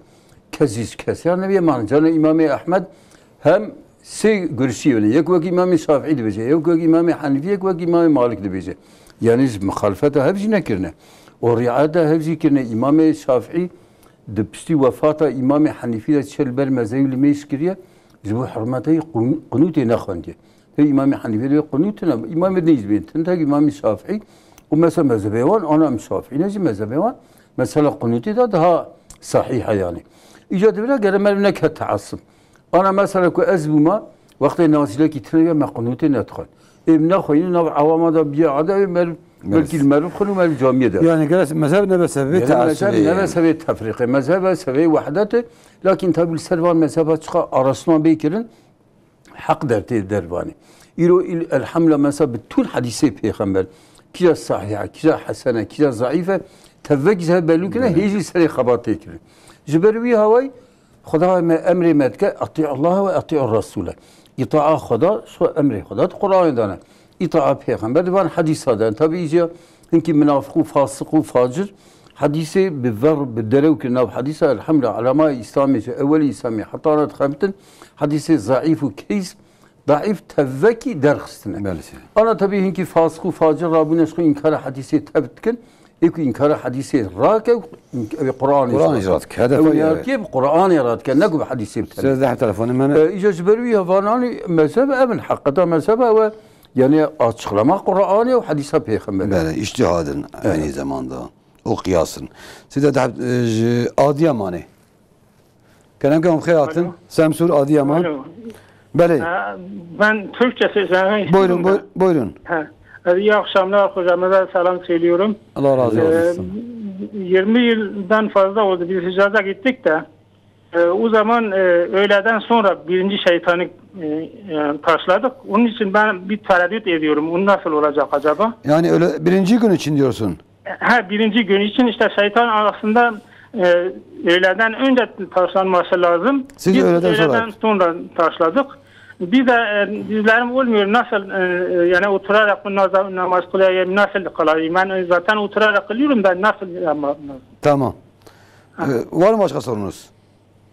Kes jî ji kesiya nebiye. Man cana Îmamê Ehmed hem sê gurişî hene. Yek wek Îmamê Şafîî dibêje, yek wek Îmamê Henîfî, yek wek Îmamê Malik dibêje. Yanî ji mixalifeta hev jî nekirine. Û riayeta hev jî kirine. Îmamê Şafîî di piştî wefata Îmamê Henîfî de çi li ber mezeyî limêj kiriye, ji bo hurmetê qun-, qunûtê nexwendiye. Pê Îmamê Henîfî dibê qunût tune, Îmamê din jî dibê tune, tek Îmamê Şafîî û mesela mezhebê wan, ana em Şafîî ne jî mezhebê wan, mesela qunûtê de daha sehîh e yanî. Îca dibêje gere meriv neke teessub. Ana mesela ku ez bûma, wextê nazîlekî tune ye, me qunûtê nedixwend. Ê, em nexweyî, nav ewama de biye ade, ê, meriv, Belê. belkî li meriv xwin û meriv camiyê de. Yani gere mezheb nebe sebebê Gere mezheb teessubê nebe yani. sebê tefrîqê. Mezheb e sebê wehdetê. Lakin tabî li ser van mezheba çiqa araştırma bê kirin, heq dertê dervanê. Îro îl-, elhamdülillah mesela bütün hedîsê pêxember, kîja sahîh e, kîja hesen e, kîja zeîf e, tevvekî ji hev belû kirine, Belê. hê jî serê xebatê kirin. Ji ber wî hawayî, Xweda me emrê me dike, "Etî'ullahe ve etî'ur Resûle." Îtaa Xweda, ji xwe emrê Xweda di Qur'anê de ne. Îtaa Pêxember di van hedîsa de ne. Tabî jî hinkî minafiq û fasiq û facir hedîsê bi ver, bi derew kir nav hedîsa, elhamdülillah, elemayê Îslamê ji ewelî Îslamê heta ne dixebitin, hedîsê zeîf û keys, Daîf tevvekî derxistine. Belê, seyî. Ana tebî hinkî fasiq û facir rabûne ji xwe înkara hedîsê tev dikin. Ê ku înkara hedîsê rake, ew ê Qur'anê Qur'anê jî jî radike. Hedef Ew ew ye. yatiye bi Qur'anê radike, ne ku bi hedîsê bi tev. Sêzdeh telefonê me ne. E, îca ji ber wî hevananî mezheb ev in. Heqeta mezheb ew e. Yani açıklama Qur'anê û hedîsa pêxemberê. Belê, îctihad in Evet. aynî zamanda. Û qiyas in. Sêzdeh, e, ji Adiyamanê. Kerem ke hûn bi xêr hatin. Alo. Semsûr Adiyaman. Alo. Belê. Ha, ben Türkçe söylemek Buyurun, istiyorum da. buy-, buyurun. Ha. E, iyi akşamlar hocam. Ben selam söylüyorum. Allah razı E, olsun. yirmi yıldan fazla oldu. Biz Hicaz'a gittik de, e, o zaman, e, öğleden sonra birinci şeytanı, e, e, taşladık. Onun için ben bir tereddüt ediyorum. O nasıl olacak acaba? Yani öyle birinci gün için diyorsun. Ha, birinci gün için işte şeytan aslında, e, öğleden önce taşlanması lazım. Siz Biz öğleden sonra öğleden sonra taşladık. Bir de, e, dizlerim olmuyor. Nasıl, e, e, yani oturarak mı naza- namaz kılayım, nasıl kılayım? Ben zaten oturarak kılıyorum da nasıl yapmam lazım? Tamam. Ha. Ee, var mı başka sorunuz?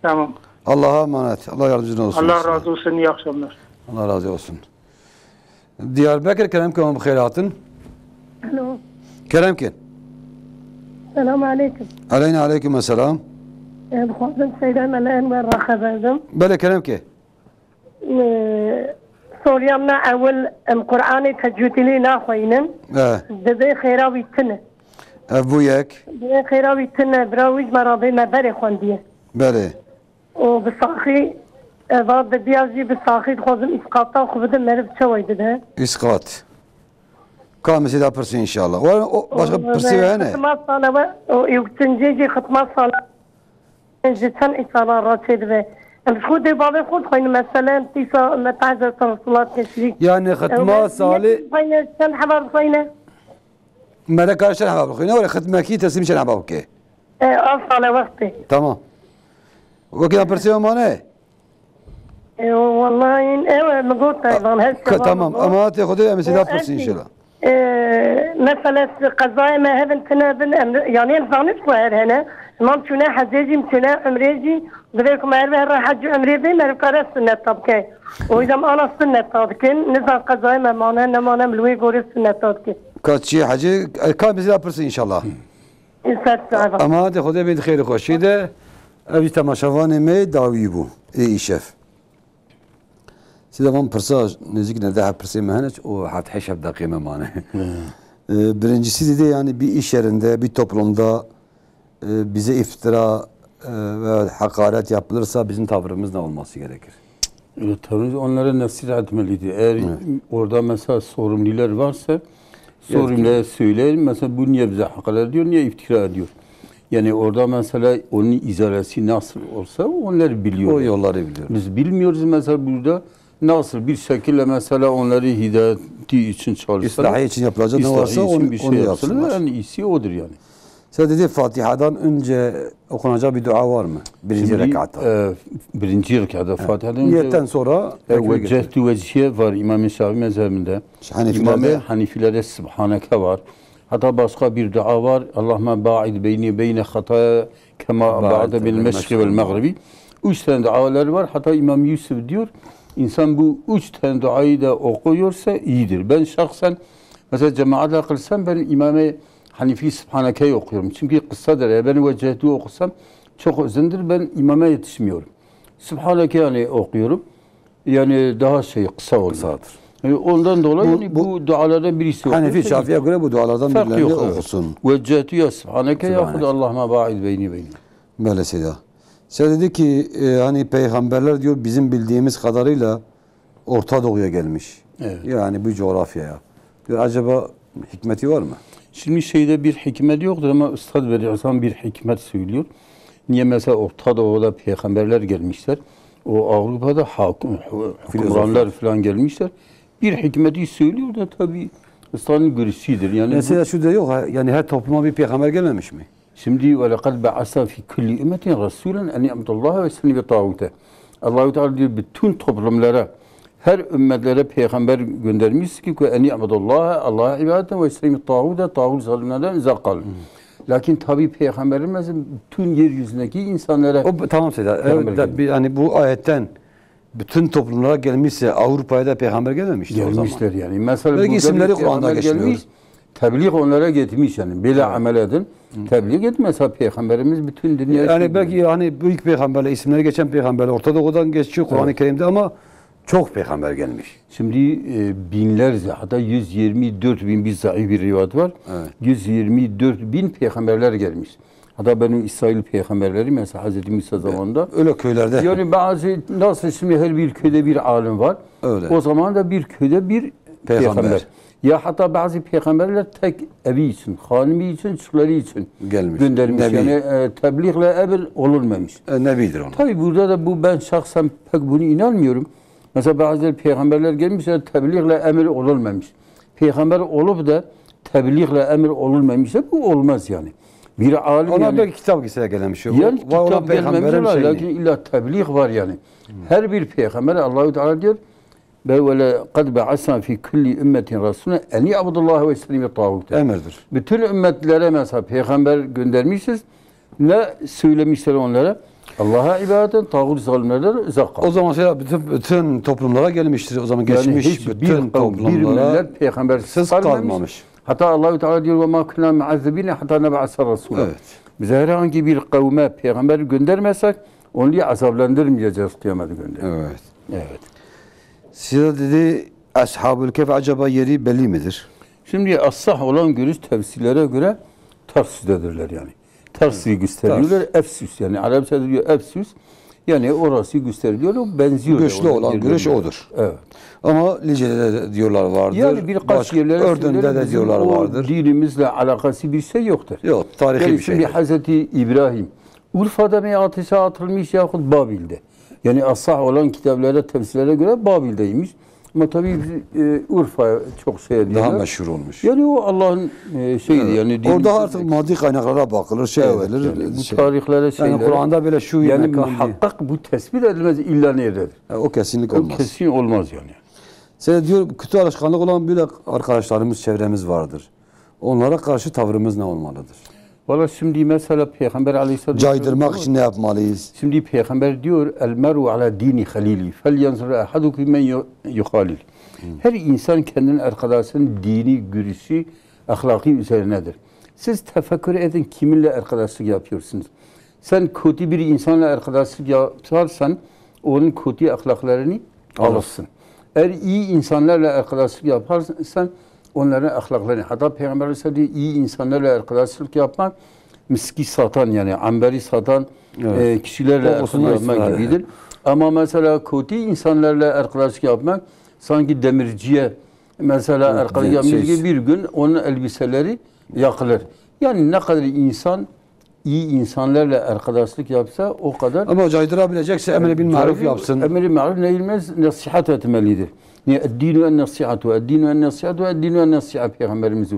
Tamam. Allah'a emanet. Allah yardımcın olsun. Allah razı olsun. İyi akşamlar. Allah razı olsun. Diyarbekir, kerem ke, hûn bi xêr hatin. Alo. Kerem ke. Selam aleyküm. Aleyna aleyküm selam. E, dixwazim Seyda Mele Enwer ra xeber dim. Belê, kerem ke. E, Soruya min ewil, em Qur'anê tecwîdî lê naxweynin. E. Divê xêra wî tune. Ev bû yek. Divê xêra wî tune. Bira wî ji me re bê me berê xwendiye. Belê. Û bi saxî, eva dibiya jî bi saxî dixwazim îsqata xwe bidim meriv çawa dide? Îsqat. Ka em ê da pirsî inşallah. Were o başka Û pirsî ve hene? Xitma sale we, û ikincî jî xitma sale ji çend îsala re çêdibe? Em ji xwe dê bavê xwe dixwînin, mesele em tîsa me tehze Resulat teşrîk. Yani xitma Ew salê dixwîne çend heba dixwîne? Mere kar çend heba bixwîne, were xitmekî teslîm çend heba bike. E, ev sale wextê. Tamam. Wekî da pirsê mane? E, wallahî, ew, e, min got, e, van her Ka- şey var, Tamam, min got. Emanetê Xwedê em ê sêda E, pirsî ev inşallah. E, mesela, qezayê me hevin tine bin, em, yani, em zanin ku her hene. Mam çûne hecê jî, em çûne umrê jî, divê ku me her her hec û umrê bê, meriv kare sunneta bike. O yüzden ana sunneta dikin, nizan qezayê me mane, nemane, em li wê gorê sunneta dikin. Ka çi hecê, e, ka em ê sêda pirsî inşallah. Ser çava. Emanetê Xwedê bê di xêr û xweşî de. Ev jî temaşevanê me dawî bû. Ê îşev. Sêda van pirsa nêzîk neh deh pirsê me hene û heft heşt heft deqê me mane. Hı. E, birincisi dide yani bir iş yerinde, bir toplumda, e, bize iftira, e, ve hakaret yapılırsa bizim tavrımız ne olması gerekir? E, tabii onlara nasihat etmelidir. Eğer Evet. orada mesela sorumlular varsa, sorumlulara Yetkili. söyleyelim. Mesela bu niye bize hakaret ediyor, niye iftira ediyor? Yani orada mesela onun izalesi nasıl olsa onları biliyorlar. O yolları biliyor. Biz bilmiyoruz mesela burada nasıl bir şekilde mesela onları hidayeti için çalışsalar, İslahı için yapılacak ne ıslahı varsa için onu, bir şey onu yapsınlar. yapsınlar. En iyisi odur yani. Sen dedi Fatiha'dan önce okunacak bir dua var mı? Birinci Şimdi, rekatta. e, birinci rekatta Fatiha'dan önce Niyetten sonra e, tekbir getirir. Veccehtu vecihiye var İmam-ı Şafii mezhebinde. Hanefilerde? İmam-ı Hanefilerde Subhaneke var. Hatta başka bir dua var. Allahümme ba'id beyni beyne hataya kema Ba'id ba'de bil beyne meşriki vel meşriki. Mağribi. Üç tane duaları var. Hatta İmam Yusuf diyor, insan bu üç tane duayı da okuyorsa iyidir. Ben şahsen mesela cemaatle kılsam ben İmam-ı Hanefi Subhaneke'yi okuyorum. Çünkü kısadır. Eğer ben Veccehtu'yu okusam çok uzundur. Ben imama yetişmiyorum. Subhaneke yani okuyorum. Yani daha şey, kısa oluyor. Kısadır. E, ondan dolayı Bu- yani bu bu dualardan birisi Hanefi, okuyorsa Şafii'ye göre bu dualardan Fark birilerini yok, evet. okusun. Veccehtu ya Subhaneke ya Subhaneke. Allahümme ba'id beyni beyni. Böyle şey ya. Sen dedi ki, e, hani peygamberler diyor bizim bildiğimiz kadarıyla Orta Doğu'ya gelmiş. Evet. Yani bu coğrafyaya. Diyor, acaba hikmeti var mı? Şimdi şeyde bir hikmet yoktur ama Üstad Bediüzzaman bir hikmet söylüyor. Niye mesela Orta Doğu'da peygamberler gelmişler? O Avrupa'da hakim, hu- hükümranlar falan gelmişler. Bir hikmeti söylüyor da tabii Üstad'ın görüşüdür. Yani bu Mesela şu da yok ha, yani her topluma bir peygamber gelmemiş mi? Şimdi ve lekad ba'asna fi kulli ummetin rasulen en i'budullaha ve ectenibu tağute. Allahu Teala diyor bütün toplumlara, her ümmetlere peygamber göndermiş ki en i'budullaha, Allah'a ibadet ve ectenibu tağute, tağut zalimlerden uzak kalın. Lakin tabi peygamberimiz bütün yeryüzündeki insanlara O tamam Seyda. peygamber Evet, da gelmiş. bir, hani bu ayetten bütün toplumlara gelmişse Avrupa'ya da peygamber gelmemiştir o zaman. Gelmişler yani. Mesela Belki burada isimleri bir Kur'an'da peygamber geçmiyor. gelmiş, tebliğ onlara gitmiş yani. Böyle Evet. amel edin. Tebliğ etmez ha peygamberimiz bütün dünya Yani belki hani büyük peygamberler, isimleri geçen peygamberler Orta Doğu'dan geçiyor Kur'an-ı Evet. Kerim'de ama çok peygamber gelmiş. Şimdi e, binlerce, hatta yüz yirmi dört bin bir zayıf bir rivayet var. Evet. yüz yirmi dört bin peygamberler gelmiş. Hatta Benu İsrail peygamberleri mesela Hazreti Musa zamanında. Öyle köylerde. Yani bazı nasıl şimdi her bir köyde bir alim var. Öyle. O zaman da bir köyde bir Peygamber. peygamber. Ya hatta bazı peygamberler tek evi için, hanımı için, çocukları için Gelmiş. göndermiş. Nebi. Yani e, tebliğle emir olunmamış. E, nebidir onlar. Tabi burada da bu ben şahsen pek bunu inanmıyorum. Mesela bazı peygamberler gelmişler, tebliğle emir olunmamış. Peygamber olup da tebliğle emir olunmamış da bu olmaz yani. Bir alim Ona yani, bir kitap ise gelmiş. yani O var olan kitap gelmemiş peygamberin var, şeyini. lakin illa tebliğ var yani. Her bir peygamber Allahu Teala diyor, ve le kad ba'asna fi kulli ummetin rasula en ya'budullaha ve yectenibu tağute. Emirdir. Bütün ümmetlere mesela peygamber göndermişiz. Ne söylemişler onlara? Allah'a ibadet edin, tağut zalimlerden uzak kalın. O zaman şey, bütün, bütün toplumlara gelmiştir. O zaman Yani geçmiş hiçbir bütün kavim, bir toplumlara millet peygambersiz siz kalmamış. kalmamış. Hatta Allahu Teala diyor, "Ve ma kunna muazzibine hatta neb'ase rasula." Evet. Biz herhangi bir kavme peygamber göndermesek, onu azaplandırmayacağız kıyamet günü. Evet. Evet. Size dedi, Ashabul Kehf acaba yeri belli midir? Şimdi asah olan görüş tefsirlere göre Tarsus'tadirler yani. Tarsus'u gösteriyorlar. Tarsus. Efsus yani Arapçada diyor Efsus. Yani orası gösteriliyor. O benziyor. Güçlü olan görüş odur. Evet. Ama Lice'de de diyorlar vardır. Yani birkaç Başka, yerlere Ürdün'de söylüyorum, de bizim diyorlar o vardır. dinimizle alakası bir şey yoktur. Yok, tarihi Yani bir şimdi şeydir. Hazreti İbrahim Urfa'da mı ateşe atılmış yahut Babil'de? Yani asah olan kitaplara, tefsirlere göre Babil'deymiş. Ama tabii biz, e, Urfa çok şey Daha ediyorlar. meşhur olmuş. Yani o Allah'ın e, şeydi Evet. yani Orada dinimizin artık maddi kaynaklara bakılır, şey Evet, edilir. yani bu şey. tarihlere Yani şeylere Kur'an'da böyle şu yani mekan diye. muhakkak bu tespit edilmez illa nerededir. E, o kesinlik O olmaz. kesin olmaz yani. Size diyor kötü alışkanlık olan böyle arkadaşlarımız, çevremiz vardır. Onlara karşı tavrımız ne olmalıdır? Valla şimdi mesela Peygamber aleyhisselatü Caydırmak için ne yapmalıyız? Şimdi Peygamber diyor, "El mer'u ala dini halili, fel yanzur ahadukum men yu- yuhalil." Her insan kendinin arkadaşının dini, görüşü, ahlakı üzerinedir. Siz tefekkür edin kiminle arkadaşlık yapıyorsunuz. Sen kötü bir insanla arkadaşlık yaparsan onun kötü ahlaklarını Alır. alırsın. Eğer iyi insanlarla arkadaşlık yaparsan onların ahlaklarını. Hatta Peygamber Aleyhisselam diyor, iyi insanlarla arkadaşlık yapmak miski satan yani amberi satan Evet. e, kişilerle Kokusunu arkadaşlık yapmak istiyor. gibidir. Ama mesela kötü insanlarla arkadaşlık yapmak sanki demirciye mesela Evet, arkadaşlık evet, yapmış şey- gibi bir gün onun elbiseleri yakılır. Yani ne kadar insan iyi insanlarla arkadaşlık yapsa o kadar Ama caydırabilecekse emre bil maruf Caydırıp yapsın. Emri maruf nehi bilmez, nasihat etmelidir. Niye? Dinu en nasihatu, dinu en nasihatu, dinu en nasihat Peygamberimiz o.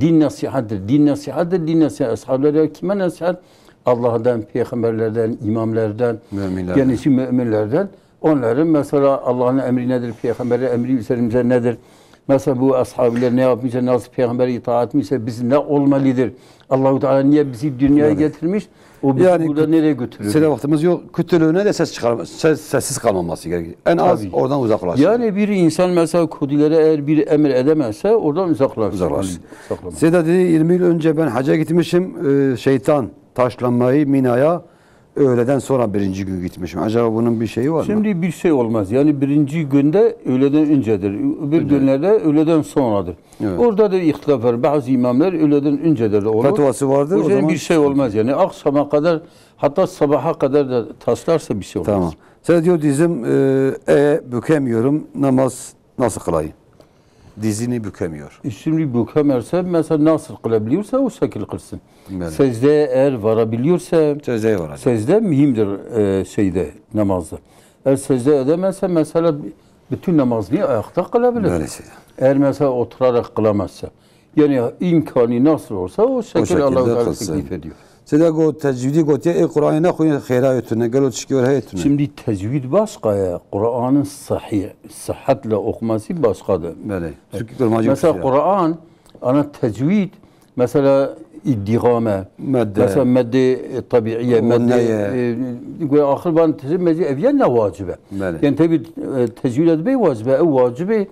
Din nasihattir, din nasihattir, din nasihat. Ashablar ya kime nasihat? Allah'tan, peygamberlerden, imamlardan, Müminlerden. yani şu müminlerden. Onların mesela Allah'ın emri nedir, peygamberin emri üzerimize nedir? Mesela bu ashabiler ne yapmışsa, nasıl peygambere itaat etmişse biz ne olmalıdır? Allahu Teala niye bizi dünyaya Yani, getirmiş? O bizi yani burada kö- nereye götürür? Size vaktimiz yok. Kötülüğüne de ses çıkar, ses, sessiz kalmaması gerekir. En az Tabii. oradan uzaklaşsın. Yani bir insan mesela kötülere eğer bir emir edemezse oradan uzaklaşsın. Uzaklaşsın. Yani uzaklaşsın. Size de dedi, yirmi yıl önce ben haca gitmişim. E, şeytan taşlanmayı Mina'ya öğleden sonra birinci gün gitmişim. Acaba bunun bir şeyi var mı? Şimdi bir şey olmaz. Yani birinci günde öğleden öncedir. Bir Önce. günlerde öğleden sonradır. Evet. Orada da ihtilaf var. Bazı imamlar öğleden öncedir de olur. Fetvası vardır, O o yüzden zaman bir şey olmaz yani. Akşama kadar, hatta sabaha kadar da taşlarsa bir şey olmaz. Tamam. Sen diyor dizim e, e, bükemiyorum. Namaz nasıl kılayım? Dizini bükemiyor. E, şimdi bükemerse mesela nasıl kılabiliyorsa o şekil kılsın. Böyle. Secdeye eğer varabiliyorsa, Secdeye varacak. secde mühimdir e, şeyde, namazda. Eğer secde edemezse mesela bütün namazını ayakta kılabilir. Böyle şey. Eğer mesela oturarak kılamazsa. Yani imkanı nasıl olsa o şekil şekilde Allahu Teala kılsın. teklif ediyor. Size go tecvidi gotiye, e, Kur'an'ı ne koyun xêra tune, gelo çikiyor he tune. Şimdi tecvid başka ya, Kur'an'ın sahih, sıhhatle okuması başkadır. Böyle. Çünkü kırmacı Mesela yok ya. Kur'an, ana tecvid, mesela iddigame, Medde. mesela medde e, tabiiye, O medde, neye? e, göre ahir ban tecvid, medde eviye ne vacibe? Böyle. Yani tabi e, tecvid etmeyi vacibe, e, vacibe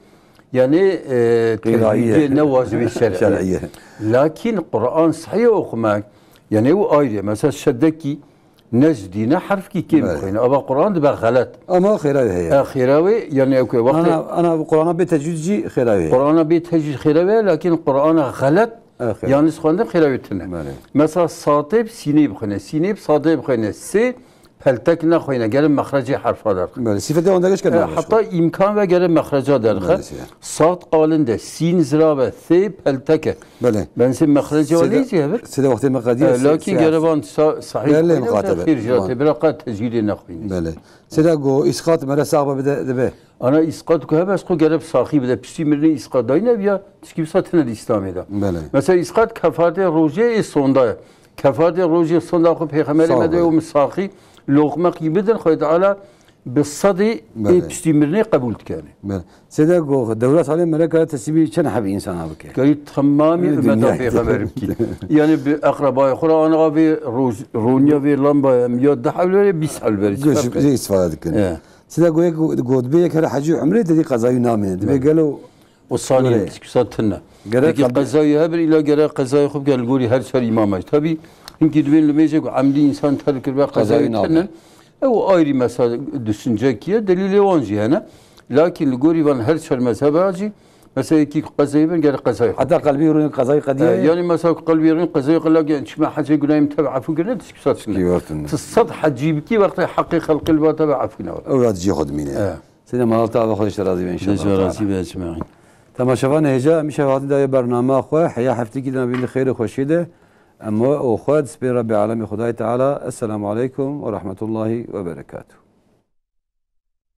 yani e, Qiraiye. tecvide ne vacibe şer'i. Şer'iye. Lakin Kur'an sahih okumak, yani o ayrı. Mesela şeddeki necdî ne harf ki kêm Evet. xwîne. Ava Quran dibe xelet. Ama xêra wê heye. E, xêra wê, yani ew ke wextê Ana, ana Qur'ana bê tecwîd jî xêra wê heye. Qur'ana bê tecwîd xêra wê, lakin Qur'ana xelet, E, xêra. yanlış xwendin xêra wê tune. Belê. Mesela Satê bi sînê bixwîne, sînê bi Satê bixwîne. Sê peltek nexwîne, gere mexrecê herfa derxe. Belê, sifetê wan de geş E, kerdin. Heta îmkan ve gere mexreca derxe. Belê, sî. Sat qalin de, sîn zira ve, thê peltek e. Belê. Ben se mexrecê wan Sêde, neyzî hever. Sêde wextê me qediye, E, sê-, Lakin sê gere harf. Van sa-, sahîb Belê, xwîne, muqatebe. Xêr jira Van. Tê bira qet tecîdê nexwîne. Belê. Sêde go îsqat mere sax be bide, dibe. Ana îsqat ku hebe ez xwe gere bi saxî bide. Piştî mirinê îsqat dayî nebiya, tişkî wisa tine di Îslamê de. Belê. Mesela îsqat kefaretê rojê ê sonda ye. Kefaretê rojê sonda xwe Pêxemberê Sağ me de ol. Û min saxî loqmeqî bidin, Xwedê Teala bi sedê ê Belê. Piştî mirinê qebûl dikene. Belê. Sêde go, dewra salê meleka teslîmî çend hebî însana bike? Gerî temamî Ê, ümmeta dinya. Pêxember bikî. Yani bi eqrebayê xwe re ana vê roj-, roniya vê lamba em ya deh ewlerê, bîst ewlerê. Göç, istifade dikin. E. Sêde go yek go-, go dibê yek here hecî û umrê dedî qezayî namîne. Dibê Belê. Gelo O saniye Belê. Tişkî wisa tine. Gerek Peki tabi- qezayî hebir îla gerek qezayê xwe bike li gorî her çar îmama. Tabi hinkî dibên li mêjek ku emdî însan terk kiribe Qezayî qezayî nabe. Tine. Ew ayrî mesela düşüncekî ye, delîlê wan jî hene. Lakin li gorî van her çar mezheba jî mesela yekî qezayî bin gerek qezayê xwe. Heta qelbî rûnê qezayî qediye. E, yani mesela qelbî rûnê qezayê xwe lakin çima hecê gunahê min tebe efû kirine, tişkî wisa tine. Tişkî wisa tine. Tu sed hecî bikî wextê heqê xelqê li ba tebe efû ne. Ew ya dijî xwe dimîne. E. Sêde malta ve xwe ji te razî be inşallah. Xwedê razî be ecmaîn. Temaşevanê hêja, em îşev hatin dayê bernama xwe, heya heftekî din bîn di xêr û xweşiyê de. Em we û xwe dispên Rebbê Alemê Xwedayê Teala. Esselamu aleykum ve rahmetullahi ve berekatuh.